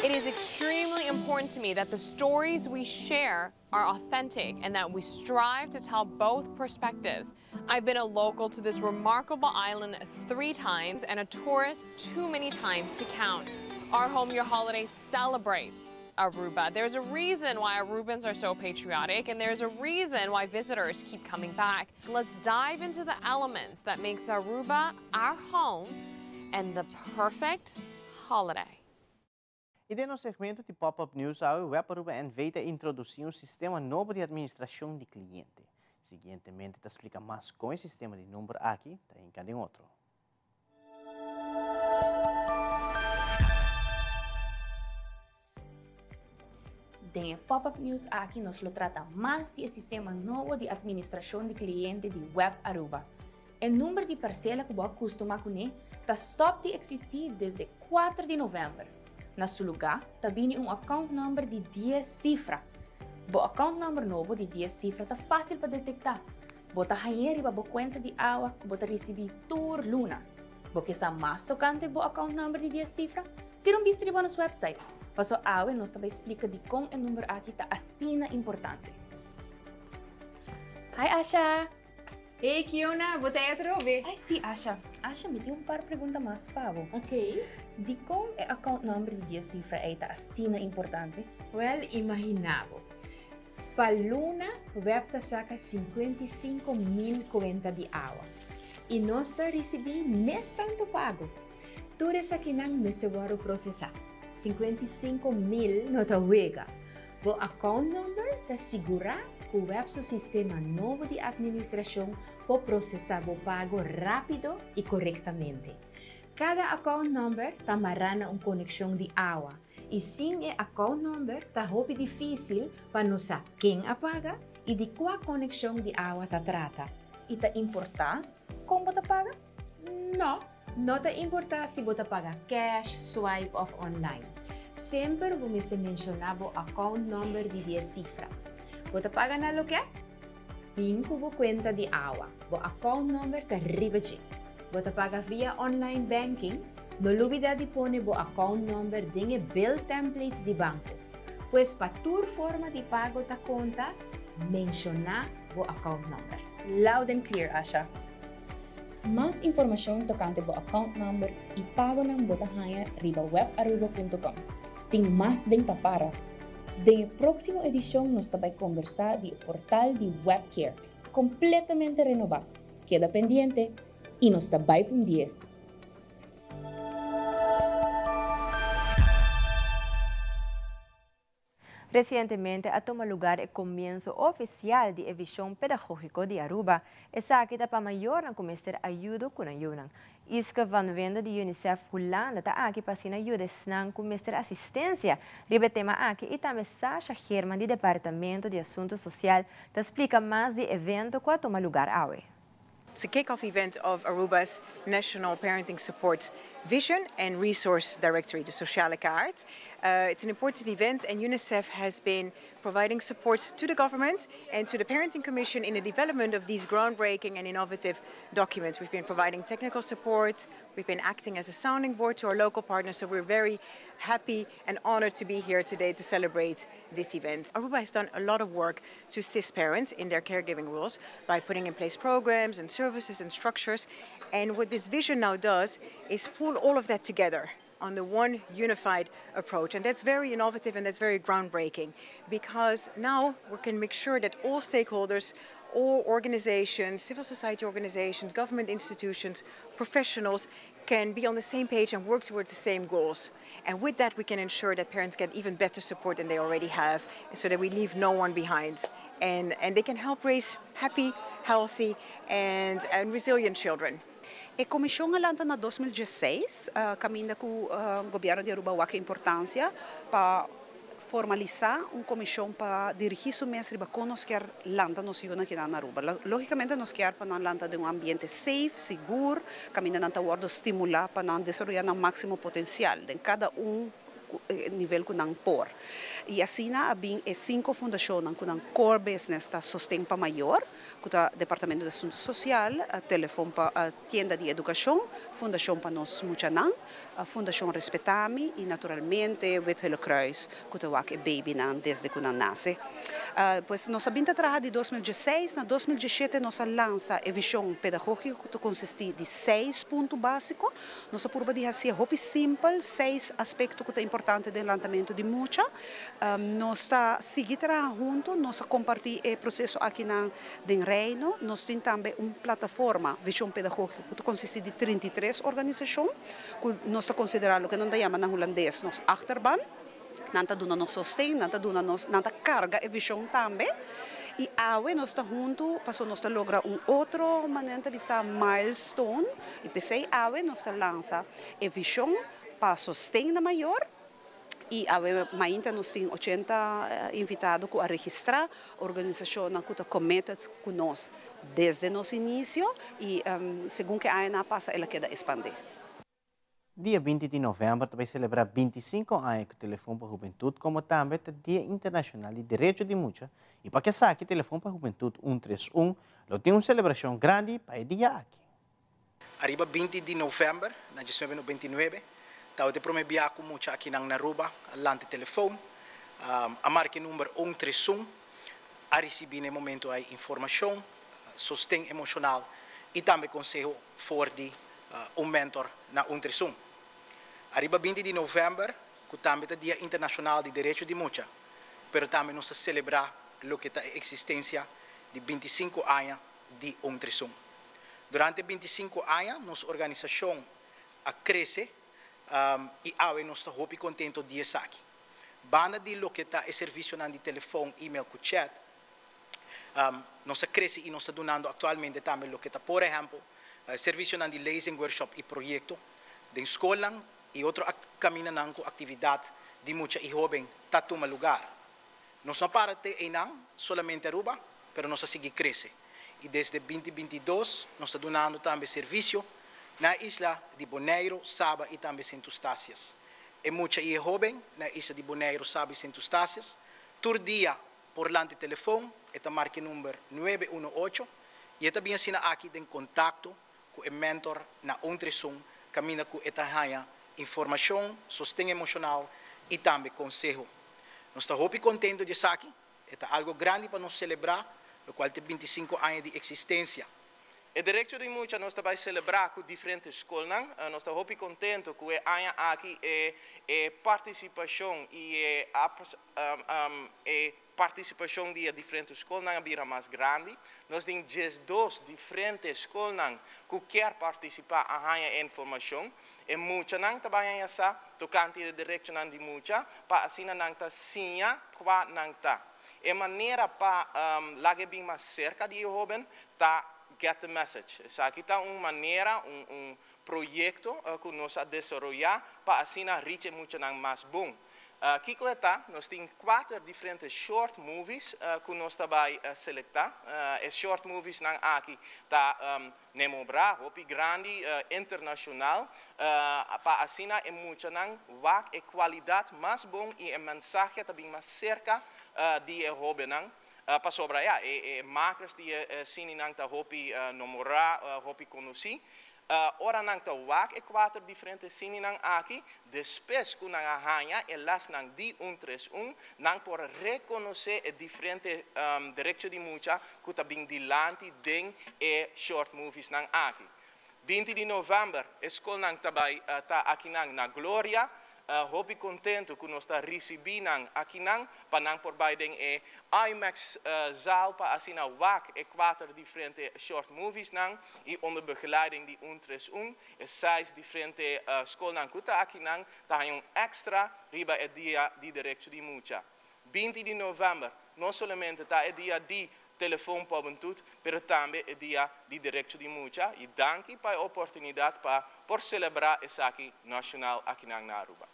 S25: It is extremely important to me that the stories we share are authentic and that we strive to tell both perspectives. I've been a local to this remarkable island three times and a tourist too many times to count. Our Home Your Holiday celebrates Aruba. There's a reason why Arubans are so patriotic and there's a reason why visitors keep coming back. Let's dive into the elements that makes Aruba our home and the perfect holiday.
S2: I den nos segmento di Pop-Up News awe Web Aruba NV ta introduci un sistema nobo di administracion di cliente. Siguientemente ta splica mas con e sistema di number aki ta hinca den otro.
S1: Den e Pop-Up News aki nos lo trata mas di e sistema nobo di administracion di cliente di Web Aruba. E number di parcela cu bo a custuma cune ta stop di existi desde kuater di november. Na su luga ta bini un account number di dies cifra. Bo account number nobo di dies cifra ta facil pa detecta. Bo ta hañ'é riba bo cuenta di awa cu bo ta ricibi tur luna. Bo ke sa mas tocante bo account number di dies cifra? Tira un bista riba nos website, paso awe nos ta bai splica dicon e number aki ta asina importante. Hi Asha!
S25: Hey Kiona, bo ta ei atrobe?
S1: Ai si Asha. Asha, mi tin un par pregunta mas pa bo.
S25: Ok.
S1: Dicon e account number di dies cifra ei ta asina importante?
S25: Wel, imagina bo. Pa luna, web ta saca 55,000 cuenta di awa. Y nos ta ricibi mes tanto pago. Tur esakinan mester wòrdu prosesá. 55,000 no ta wega. Bo account number ta sigurá ku web su sistema nobo di administrashon por prosesá bo pago rápido i korektamente. Kada account number ta mará na un konekshon di awa i sin e account number ta hopi difísil pa nos sa ken a paga i di kua konekshon di awa ta trata.
S1: I ta importá kon bo ta paga?
S25: No, no ta importá si bo ta paga cash, swipe òf online. Semper bo mester menshoná bo account number di dies sifra. Bo ta paga na loket? Bin ku bo kuenta di awa. Bo account number ta riba dje. Bo ta paga via online banking? No lubidá di pone bo account number den e bill template di banko. Pues pa tur forma di pago ta konta, menshoná bo account number.
S1: Loud and clear, Asha. Mas informashon tokante bo account number i pagonan bo ta haña riba webaruba.com. Tin mas den tapara! Den e próksimo edishon nos ta bai kombersá di e portal di Webcare, kompletamente renobá. Keda pendiente! I nos ta bai p'un dies!
S3: Recientemente a tuma lugar e comienso oficial di e Vision Pedagogico di Aruba. Esaki ta pa mayornan cu mester ayudo cu nan yunan. Iske van Wende di Unicef Hulanda ta aki pa asina yuda esnan cu mester asistencia riba e tema aki y tambe Sasha Geerman di Departamento di Asunto Social ta splica mas di e evento cu a tuma lugar awe.
S8: It's a kick-off event of Aruba's National Parenting Support Vision and Resource Directory, the Sociale Kaart. It's an important event and UNICEF has been providing support to the government and to the Parenting Commission in the development of these groundbreaking and innovative documents. We've been providing technical support, we've been acting as a sounding board to our local partners, so we're very happy and honored to be here today to celebrate this event. Aruba has done a lot of work to assist parents in their caregiving roles by putting in place programs and services and structures. And what this vision now does is pull all of that together on the one unified approach. And that's very innovative and that's very groundbreaking because now we can make sure that all stakeholders, all organizations, civil society organizations, government institutions, professionals can be on the same page and work towards the same goals. And with that, we can ensure that parents get even better support than they already have, so that we leave no one behind. And, and they can help raise happy, healthy, and, and resilient children.
S5: E komishon a lanta na 2016, kaminda ku gobièrnu di Aruba wak e importansia pa formalisá un komishon pa dirigí su mes riba kon nos kier lanta nos yunan kinan na Aruba. Lógikamente nos kier pa nan lanta den un ambiente safe, sigur, kaminda nan ta wòrdu stimulá pa nan desaroyá nan máksimo potensial den kada un nivel ku nan por. I asina a bin e sinku fundashonnan ku nan core business ta sosten pa mayor, ku ta Departamento di Asuntu Sosial, Telefon pa Tienda di Edukashon, Fundashon pa Nos Muchanan, Fundashon Respetami i naturalmente Wit Gele Kruis ku ta wak e babynan desde ku nan nase.
S10: Pues nos a bin ta traha di 2016, na 2017 nos a lansa e vision pedagogico cu ta consisti di seis punto basico. Nos a purba di haci'e hopi simpel, seis aspecto cu ta importante den lantamento di mucha. Nos ta sigui traha hunto, nos a comparti e proceso akinan den Reino. Nos tin tambe un plataforma, Vision Pedagogico, cu ta consisti di 33 organisacion cu nos ta considera loke nan ta yama na Hulandes nos achterban. Nan ta duna nos sosten, nan ta duna nos, nan ta carga e vision tambe. Y awe nos ta hunto paso nos ta logra un otro, manera nan ta bisa, milestone. Y p'esey awe nos ta lansa e vision pa sosten na mayor. Y awe mainta nos tin 80 invitado cu a registra, organisacionnan cu ta committed cu nos desde nos inicio y segun cu e añanan a pasa el a keda expande.
S2: Dia 20 di november ta bay celebra 25 aña cu Telefon pa Hubentud como tambe ta Dia Internacional di Derecho di Mucha y pa kesaki Telefon pa Hubentud un tres un lo tin un celebracion grandi pa e dia aki.
S11: Ariba 20 di november na 1999 tabata e prome bia cu mucha akinan na Aruba a lanta e telefon, a marca e number un tres un, a ricibi na e momento ay informacion, sosten emocional y tambe conseho for di un mentor na un tresun. Ariba 20 di november, cu tambe ta Dia Internacional di Derecho di Mucha, pero tambe nos ta celebra loke ta e existencia di 25 aña di un tresun. Durante 25 aña nos organisacion a crece y awe nos ta hopi contento di esaki. Banda di loke ta e servicionan di telefon, email cu chat, Nos a crece y nos ta dunando actualmente tambe loke ta por ehempel servicionan di lezing, workshop y proyecto den scolnan y otro caminanan cu actividad di mucha y hoben ta tuma lugar. Nos no para te eynan solamente Aruba, pero nos a sigui crece y desde binti 22 nos ta dunando tambe servicio na e isla di Boneiro, Saba y tambe Sint Eustatius. E mucha y e hoben na e isla di Boneiro, Saba y Sint Eustatius tur dia Por lanti telefon e ta marca e number nuebe uno ocho y e ta bin asina aki den contacto cu e mentor na un tresun caminda cu e ta haña informacion, sosten emocional y tambe conseho. Nos ta hopi contento di esaki, e ta algo grandi pa nos celebra locual ta e 25 aña di existencia.
S12: E derecho di mucha nos ta bai selebrá ku diferente skolnan. Nos ta hopi kontentu ku e aña aki e e partisipashon i e e partisipashon di e diferente skolnan a bira mas grandi. Nos tin 12 diferente skolnan ku kier partisipá a haña e informashon. E muchanan ta bai haña sa tokante e derechonan di mucha pa asina nan ta siña kua nan ta. E manera pa laga e bin mas serka di e hóben ta Get the Message. Esaki ta un manera, un un proyekto ku nos a desaroyá pa asina reach e muchanan mas bon. Kiko e ta? Nos tin kuater diferente short movies ku nos ta bai selektá. E short moviesnan aki ta Nemobra, hopi grandi internashonal, pa asina e muchanan wak e kualidat mas bon i e mensahe ta bin mas serka di e hóbennan. Pasobra ya, e makers di e sininan ta hopi nomorá, hopi konosí. Ora nan ta wak e kuater diferente sininan aki, despues ku nan a haña e lasnan di un tres un, nan por rekonosé e diferente derecho di mucha ku ta bin dilanti den e short moviesnan aki. 20 di novèmber e skolnan ta bai ta akinan na Gloria. Hopi kontentu ku nos ta risibí nan akinan pa nan por bai den e IMAX zaal pa asina wak e kuater diferente short moviesnan i onder begeleiding di un tres un e seis diferente skolnan ku ta akinan ta haña un èkstra riba e dia di derecho di mucha. 20 di novèmber no solamente ta e dia di Telefon pa Hubentud, pero tambe e dia di derecho di mucha y danki pa e oportunidad pa por celebra esaki nacional akinan na Aruba.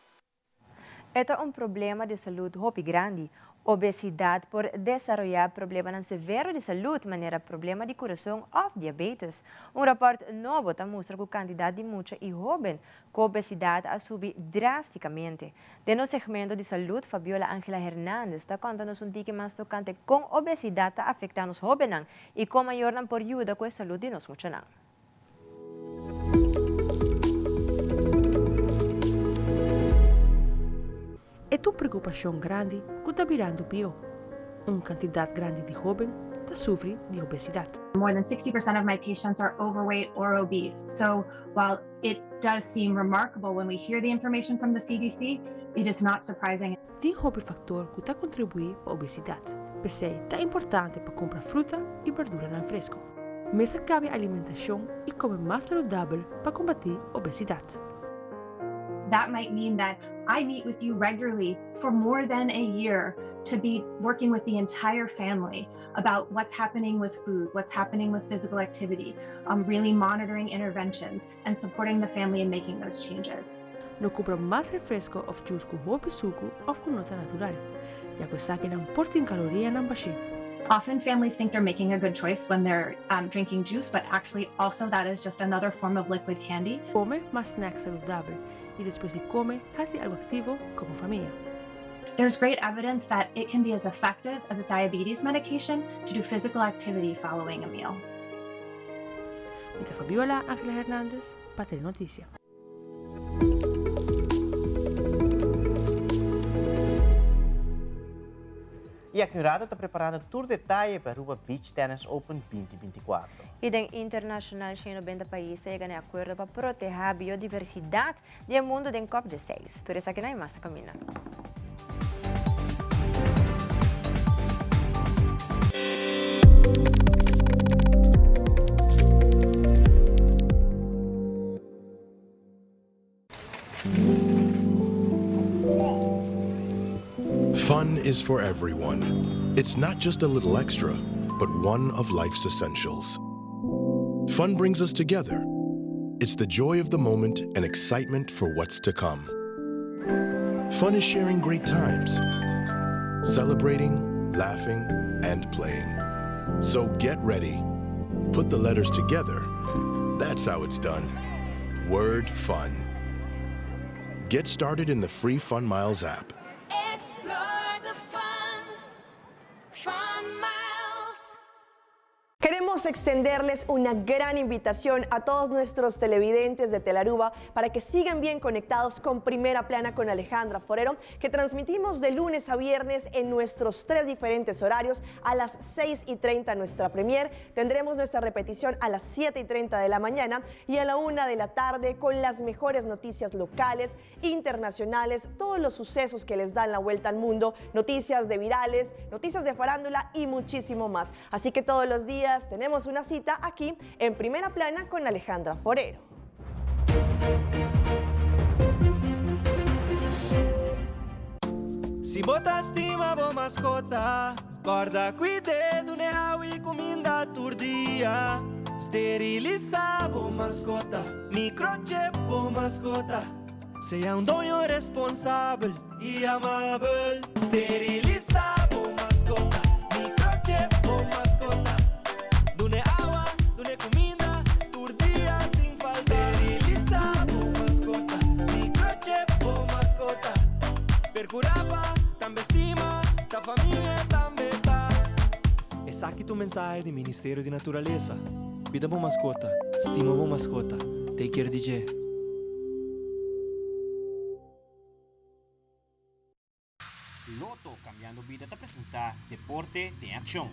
S3: E ta un problema di salud hopi grandi. Obesidad por desaroya problemanan severo di salud manera problema di curason of diabetes. Un raport nobo ta mustra cu cantidad di mucha y hoben cu obesidad a subi drasticamente. Den nos segmento di salud, Fabiola Angela Hernandez ta conta nos un tiki mas tocante con obesidad ta afecta nos hobennan y con mayornan por yuda cu e salud di nos muchanan.
S13: E ta un preocupacion grandi cu ta birando pio. Un kantidat grandi di hóben ta sufri di obesidat.
S14: More than 60% of my patients are overweight or obese. So while it does seem remarkable when we hear the information from the CDC, it is not surprising.
S13: Tin hopi faktor ku ta kontribuí pa obesidat. P'esei ta importante pa kumpra fruta i berduranan fresku. Mester kambia alimentashon i kome mas saludabel pa kombatí obesidat.
S14: That might mean that I meet with you regularly for more than a year to be working with the entire family about what's happening with food, what's happening with physical activity, um, really monitoring interventions and supporting the family in making those changes.
S13: No kumpra mas refresko òf djus ku hopi suku òf ku no ta natural, ya ku esakinan por tin kalorianan bashí.
S14: Often families think they're making a good choice when they're um, drinking juice, but actually also that is just another form of liquid candy.
S13: Kome mas snacks saludabel i despues di kome hasi algu aktivo komo famia.
S14: There's great evidence that it can be as effective as a diabetes medication to do physical activity following a meal.
S13: Mi ta Fabiola Angela Hernandez pa Telenoticia.
S2: Y aki un rato ta preparando tur detaye pa Aruba Beach Tennis Open 2024.
S3: Y den internacional 190 pais a yega na e acuerdo pa proteha biodiversidad di e mundo den cop 16. Tur esakinan y mas ta caminda.
S15: Fun is for everyone. It's not just a little extra, but one of life's essentials. Fun brings us together. It's the joy of the moment and excitement for what's to come. Fun is sharing great times, celebrating, laughing, and playing. So get ready. Put the letters together. That's how it's done. Word fun. Get started in the free Fun Miles app.
S16: Explore the fun, fun miles.
S17: Queremos extenderles una gran invitación a todos nuestros televidentes de Telaruba para que sigan bien conectados con Primera Plana con Alejandra Forero, que transmitimos de lunes a viernes en nuestros tres diferentes horarios a las 6 y 30 nuestra premier. Tendremos nuestra repetición a las 7 y 30 de la mañana y a la 1 de la tarde con las mejores noticias locales, internacionales, todos los sucesos que les dan la vuelta al mundo, noticias de virales, noticias de farándula y muchísimo más. Así que todos los días tenemos una cita aquí en Primera Plana con Alejandra Forero.
S26: Si bo ta stima bo mascota, corda cuid'e, dun'e awa y cuminda tur dia. Sterilisa bo mascota, microchip bo mascota. Sea un doño responsabel y amabel. Sterilisa bo mascota, microchip bo mascota. Dun'e awa, dun'e cuminda, tur dia sin falta. Sterilisa bo mascota, microchip bo mascota. Percura pa tambe stima, ta famia e tambe ta. Esaki ta un mensahe di Ministerio di Naturalesa. Cuida bo mascota, stima bo mascota, take care di dje.
S2: Lotto Cambiando Bida ta presenta Deporte den Accion.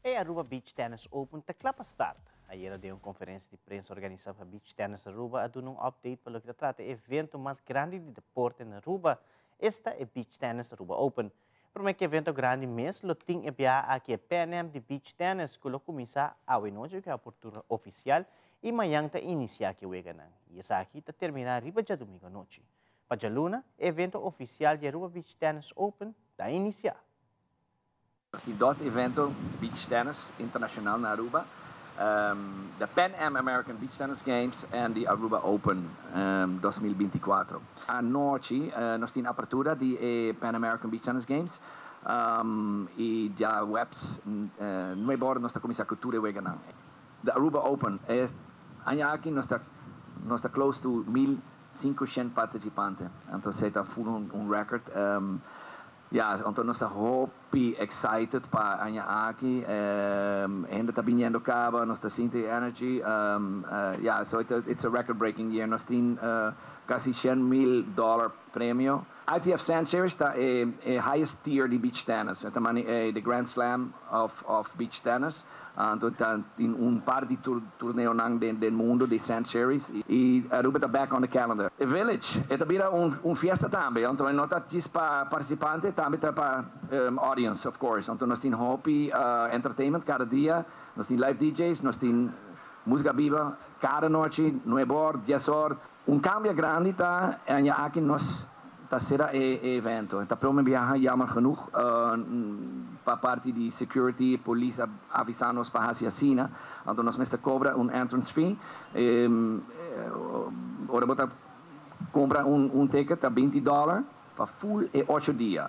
S2: E Aruba Beach Tennis Open ta cla pa start. Ayera den un conferencia di prensa organisa pa Beach Tennis Aruba a duna un update pa loke ta trata e evento mas grandi di deporte na Aruba, esta e Beach Tennis Aruba Open. Prome ku evento grandi mes lo tin e biaha aki e Pan Am di Beach Tennis ku lo kuminsá awe nochi ku e apertura ofisial i mañan ta inisiá ku e weganan i esaki ta terminá riba djadumingu anochi. Pa djaluna e evento ofisial di Aruba Beach Tennis Open ta inisiá.
S27: Nos tin dos evento beach tennis internacional na Aruba, the Pan Am American Beach Tennis Games and the Aruba Open 2024. Anochi nos tin apertura di e Pan American Beach Tennis Games y djaweps nuebe ora nos ta cuminsa cu tur e weganan. The Aruba Open, e aña aki nos ta nos ta close to 1500 participante, anto esey ta full un record. Ya, anto nos ta hopi. Hopi excited pa aña aki. Hende ta biniendo caba, nos ta sinti energy. Yeah, so it's a record breaking year. Nos tin casi 100,000 dollar premio. ITF Sand Series ta e highest tier di beach tennis. Ta mani e the Grand Slam of beach tennis. Anto tin un par di torneonan den mundo di Sand Series y Aruba ta back on the calendar. E Village, e ta bira un fiesta tambe, anto no ta djis pa participante, tambe ta pa audience, of course. Anto nos tin hopi entertainment cada dia, nos tin live DJs, nos tin musica biba cada nochi, 9 or, 10 or. Un cambio grandi ta aña aki nos ta cera e evento. Ta prome biaha, jammer genoeg, pa parti di security, polis a avisa nos pa haci asina. Anto nos mester cobra un entrance fee. Ora bo ta cumpra un ticket ta 20 dollar pa full e 8 dia.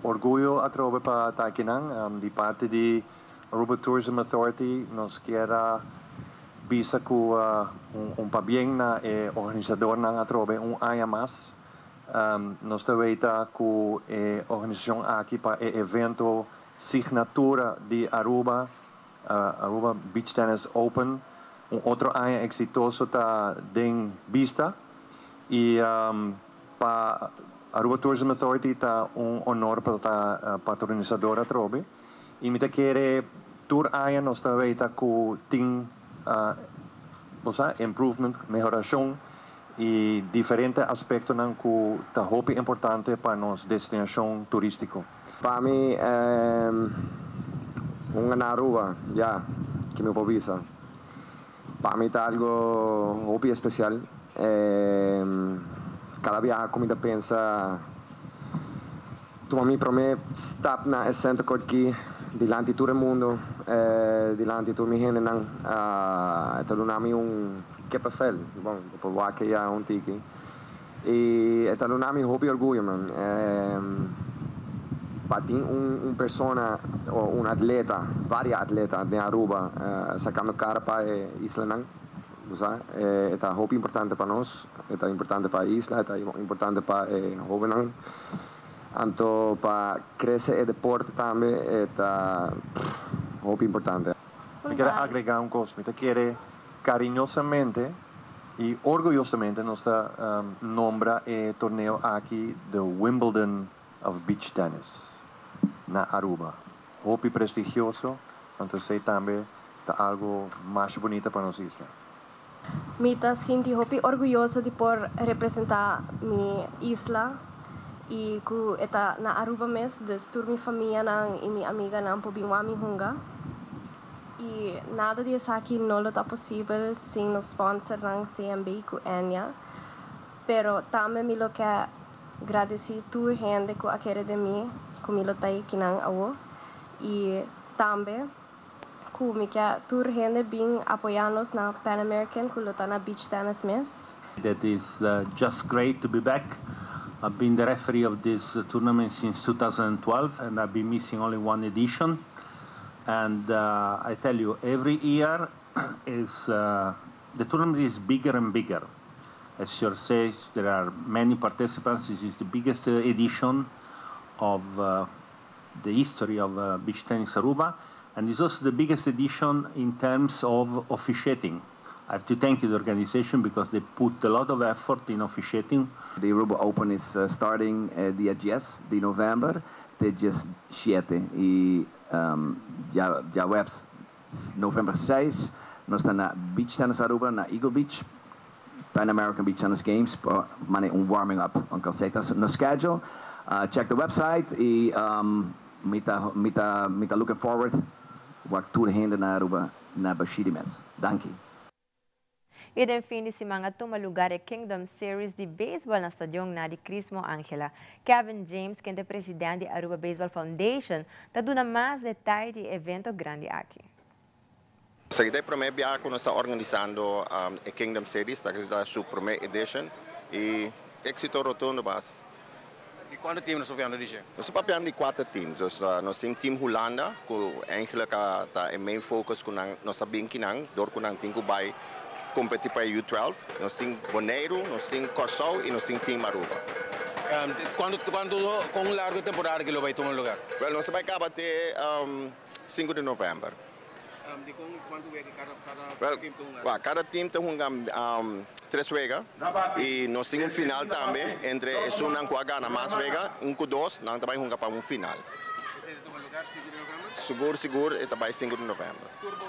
S4: Orguyo atrobe pa ta akinan, di parti di Aruba Tourism Authority, nos kier bisa cu un pabien na e organisadornan atrobe un aña mas. Nos ta weta cu e organisacion aki pa e evento signatura di Aruba, Aruba Beach Tennis Open, un otro aña exitoso ta den bista y pa Aruba Tourism Authority ta un honor pa ta patrocinador atrobe y mi ta kere tur aña nos ta weta cu tin improvement, mehoracion y diferente aspectonan cu ta hopi importante pa nos destinacion turistico.
S18: Pa mi, un na Aruba, ya, cu mi por bisa. Pa mi ta algo hopi special. Cada biaha cu mi ta pensa, tuma mi prome stap na center court aki, dilanti tur mundo, dilanti tur mi hendenan, ta duna mi un kippenvel, bon, por wak ya un tiki. Y ta duna mi hopi orguyo, man. Pa tin un persona of un atleta, varios atleta di Aruba, sacando cara pa e islanan, ta hopi importante pa nos, ta importante pa e isla, ta importante pa e hobennan. Anto pa crece e deporte tambe ta hopi importante.
S4: Mi kier agrega un cos, mi kier cariñosamente y orguyosamente nos ta nombra e torneo aki the Wimbledon of Beach Tennis na Aruba. Hopi prestigioso, anto esey tambe ta algo mas bunita pa nos isla.
S19: Mi ta sinti hopi orguyoso di por representa mi isla y cu ta na Aruba mes, dus tur mi famianan y mi amiganan por bin mi hunga. Y nada di esaki no lo ta posibel sin nos sponsornan CMB cu Enya. Pero tambe mi lo kier gradici tur hende cu a kere den mi, cu mi lo ta akinan awo. Y tambe cu mi kier tur hende bin apoya nos na Pan American cu lo ta na Beach Tennis mes.
S20: That is just great to be back. I've been the referee of this tournament since 2012 and I've been missing only one edition. And I tell you, every year is the tournament is bigger and bigger. As Sir says, there are many participants. This is the biggest edition of the history of Beach Tennis Aruba, and it's also the biggest edition in terms of officiating. I have to thank the organization because they put a lot of effort in officiating.
S27: The Aruba Open is starting dia 10 di november, te 7 y diahuebs november 6, nos ta na Beach Tennis Aruba, na Eagle Beach, Pan American Beach Tennis Games, pa un warming up. Anto, ta nos schedule. Check the website y mi ta looking forward wak tur hende na Aruba na Bashiri mes. Danki.
S3: Y den fin di siman a tuma luga e Kingdom Series di baseball na stadion Nadi Crismo Angela. Kevin James, cu ta presidente di Aruba Baseball Foundation, ta duna mas detaye di e evento grandi aki.
S21: Esaki ta e prome biaha cu nos ta organisando e Kingdom Series, ta su prome edition y exito rotundo bas.
S22: Y cuanto team nos ta papiando di dje?
S21: Nos ta papiando di cuater teams. Dus, nos tin Team Hulanda, cu eigenlijk ta e main focus cu nos sa nan, door cu nan tin cu bay competi pa U12. Nos tin Bonaire, nos tin Corsou y nos tin Team Aruba.
S22: Cuanto cuanto con largo e temporada aki lo bay tuma lugar?
S21: Wel nos ta bay caba te sinku di november.
S22: Di con cuanto wega cada
S21: cada
S22: team ta hunga?
S21: Wel cada team ta hunga tres wega y nos tin un final tambe entre esunnan cu a gana mas wega, un cu dos, nan ta bay hunga pa un final.
S22: Esey ta tuma lugar sinku di november?
S21: Sigur sigur e ta bay sinku di november.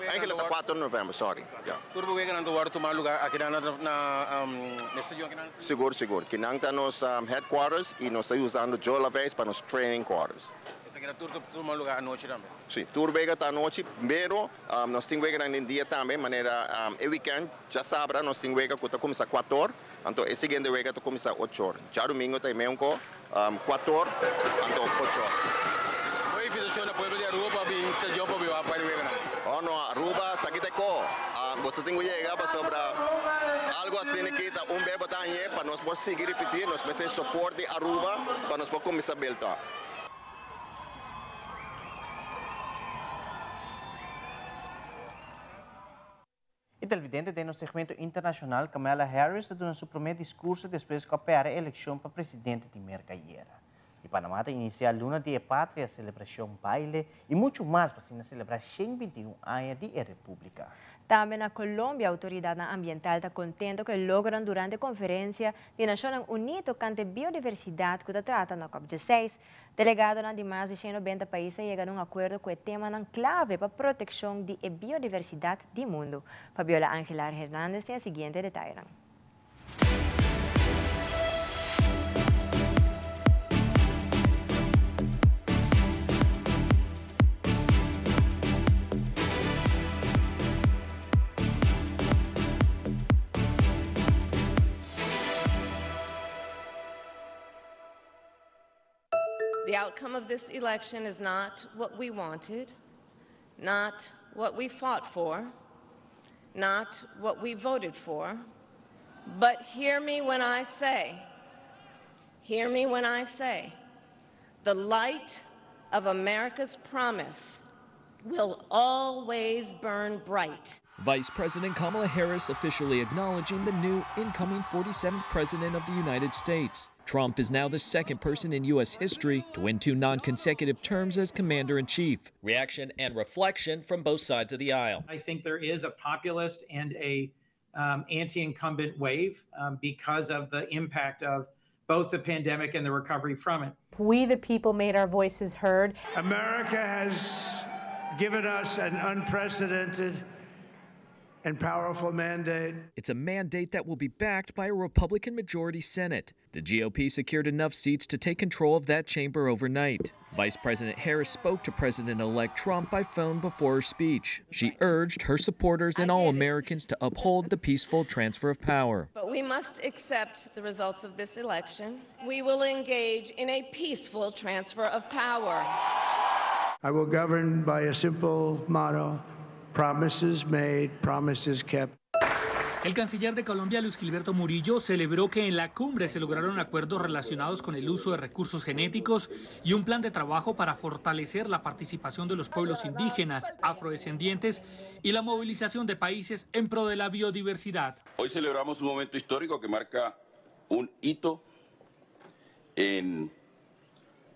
S21: Eigenlijk ta kuater di november, sorry. Ya.
S22: Tur bo weganan ta wòrdu tuma lugar akinan na na stadion akinan?
S21: Sigur sigur. Kinan ta nos headquarters y nos ta usando Joe Laveist pa nos training quarters.
S22: Esaki ta tur ta tuma lugar anochi tambe?
S21: Si, tur wega ta anochi, pero nos tin weganan den dia tambe, manera e weekend djasabra nos tin wega ku ta kuminsá kuator, anto e siguiente wega ta kuminsá ochor. Djadumingo ta e meunko kuator, anto ochor.
S22: Bo invitashon na pueblo di Aruba pa bin stadion pa biba pa e weganan?
S21: Oh no, Aruba sa kita ko. Boso tin ku yega pasobra algo asina aki ta un bes bo ta hañ'é pa nos por sigui ripití, nos mester soport di Aruba pa nos por kuminsá build up.
S2: E televidente den nos segmento internacional, Kamala Harris ta duna su prome discurso despues cu a perde e eleccion pa presidente di Merca ayera. Y Panama ta inicia Luna di e Patria, celebracion, baile y mucho mas pa asina celebra 121 aña di e Republica.
S3: Tambe na Colombia autoridadnan ambiental ta contento cu e logronan durante conferencia di Nacionnan Uni tocante biodiversidad cu ta trata na cop dieseis. Delegadonan di mas di 190 pais a yega na un akuerdo ku e temanan klave pa protekshon di e biodiversidat di mundu. Fabiola Angelar Hernandez tin e siguiente detayenan.
S1: The outcome of this election is not what we wanted, not what we fought for, not what we voted for. But hear me when I say, hear me when I say, the light of America's promise will always burn bright.
S6: Vice President Kamala Harris officially acknowledging the new incoming 47th President of the United States. Trump is now the second person in U.S. history to win two non consecutive terms as commander in chief. Reaction and reflection from both sides of the aisle.
S7: I think there is a populist and a anti incumbent wave because of the impact of both the pandemic and the recovery from it.
S9: We, the people, made our voices heard.
S23: America has given us an unprecedented and powerful mandate.
S6: It's a mandate that will be backed by a Republican majority Senate. The GOP secured enough seats to take control of that chamber overnight. Vice President Harris spoke to President elect Trump by phone before her speech. She urged her supporters and all Americans to uphold the peaceful transfer of power.
S1: But we must accept the results of this election. We will engage in a peaceful transfer of power.
S23: I will govern by a simple motto promises made, promises kept.
S24: El canciller de Colombia, Luis Gilberto Murillo, celebró que en la cumbre se lograron acuerdos relacionados con el uso de recursos genéticos y un plan de trabajo para fortalecer la participación de los pueblos indígenas, afrodescendientes y la movilización de países en pro de la biodiversidad.
S25: Hoy celebramos un momento histórico que marca un hito en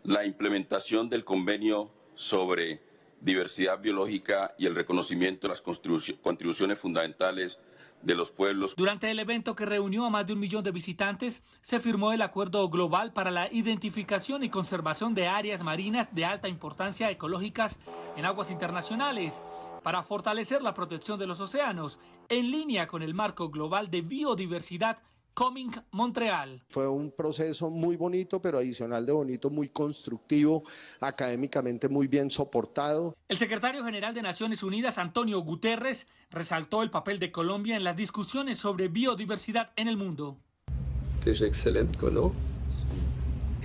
S25: la implementación del convenio sobre diversidad biológica y el reconocimiento de las contribuciones fundamentales de los pueblos.
S24: Durante el evento que reunió a más de un millón de visitantes, se firmó el Acuerdo Global para la Identificación y Conservación de Áreas Marinas de Alta Importancia Ecológicas en Aguas Internacionales, para fortalecer la protección de los océanos, en línea con el marco global de biodiversidad Coming Montreal.
S28: Fue un proceso muy bonito, pero adicional de bonito, muy constructivo, académicamente muy bien soportado.
S24: El secretario general de Naciones Unidas, Antonio Guterres, resaltó el papel de Colombia en las discusiones sobre biodiversidad en el mundo.
S29: Es excelente, ¿no?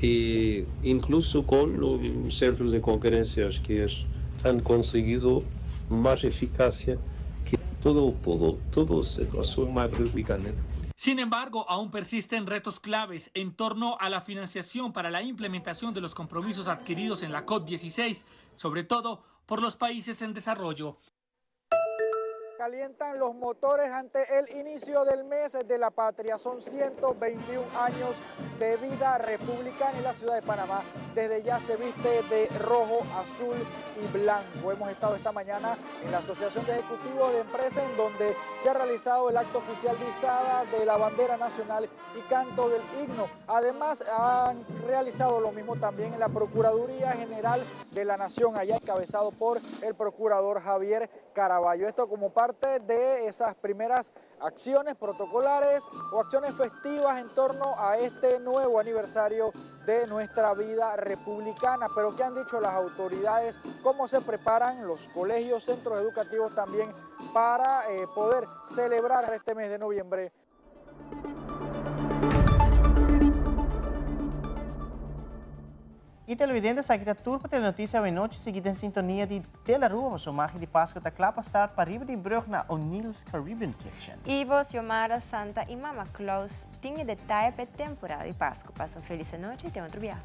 S29: Y incluso con los centros de conferencias que es, han conseguido más eficacia que todo, todo, todo se más
S24: Sin embargo, aún persisten retos claves en torno a la financiación para la implementación de los compromisos adquiridos en la COP16, sobre todo por los países en desarrollo.
S5: Calientan los motores ante el inicio del mes de la patria. Son 121 años de vida republicana en la ciudad de Panamá. Desde ya se viste de rojo, azul y blanco. Hemos estado esta mañana en la Asociación de Ejecutivos de Empresas, en donde se ha realizado el acto oficial de izada de la bandera nacional y canto del himno. Además, han realizado lo mismo también en la Procuraduría General de la Nación, allá encabezado por el procurador Javier Caraballo. Esto como parte de esas primeras acciones protocolares o acciones festivas en torno a este nuevo aniversario de nuestra vida republicana. Pero ¿qué han dicho las autoridades? ¿Cómo se preparan los colegios, centros educativos también para poder celebrar este mes de noviembre?
S2: Y televidente, esaki ta tur pa Telenoticia awe nochi. Sigui den sintonia di Telaruba pasobra Magia di Pasco ta cla pa start pariba di brug na O'Neill's Caribbean Kitchen.
S3: Ivo, Xiomara, Santa y Mama Claus tin e detaye pa e temporada di Pasco. Pasa un feliz anochi y te otro biaha.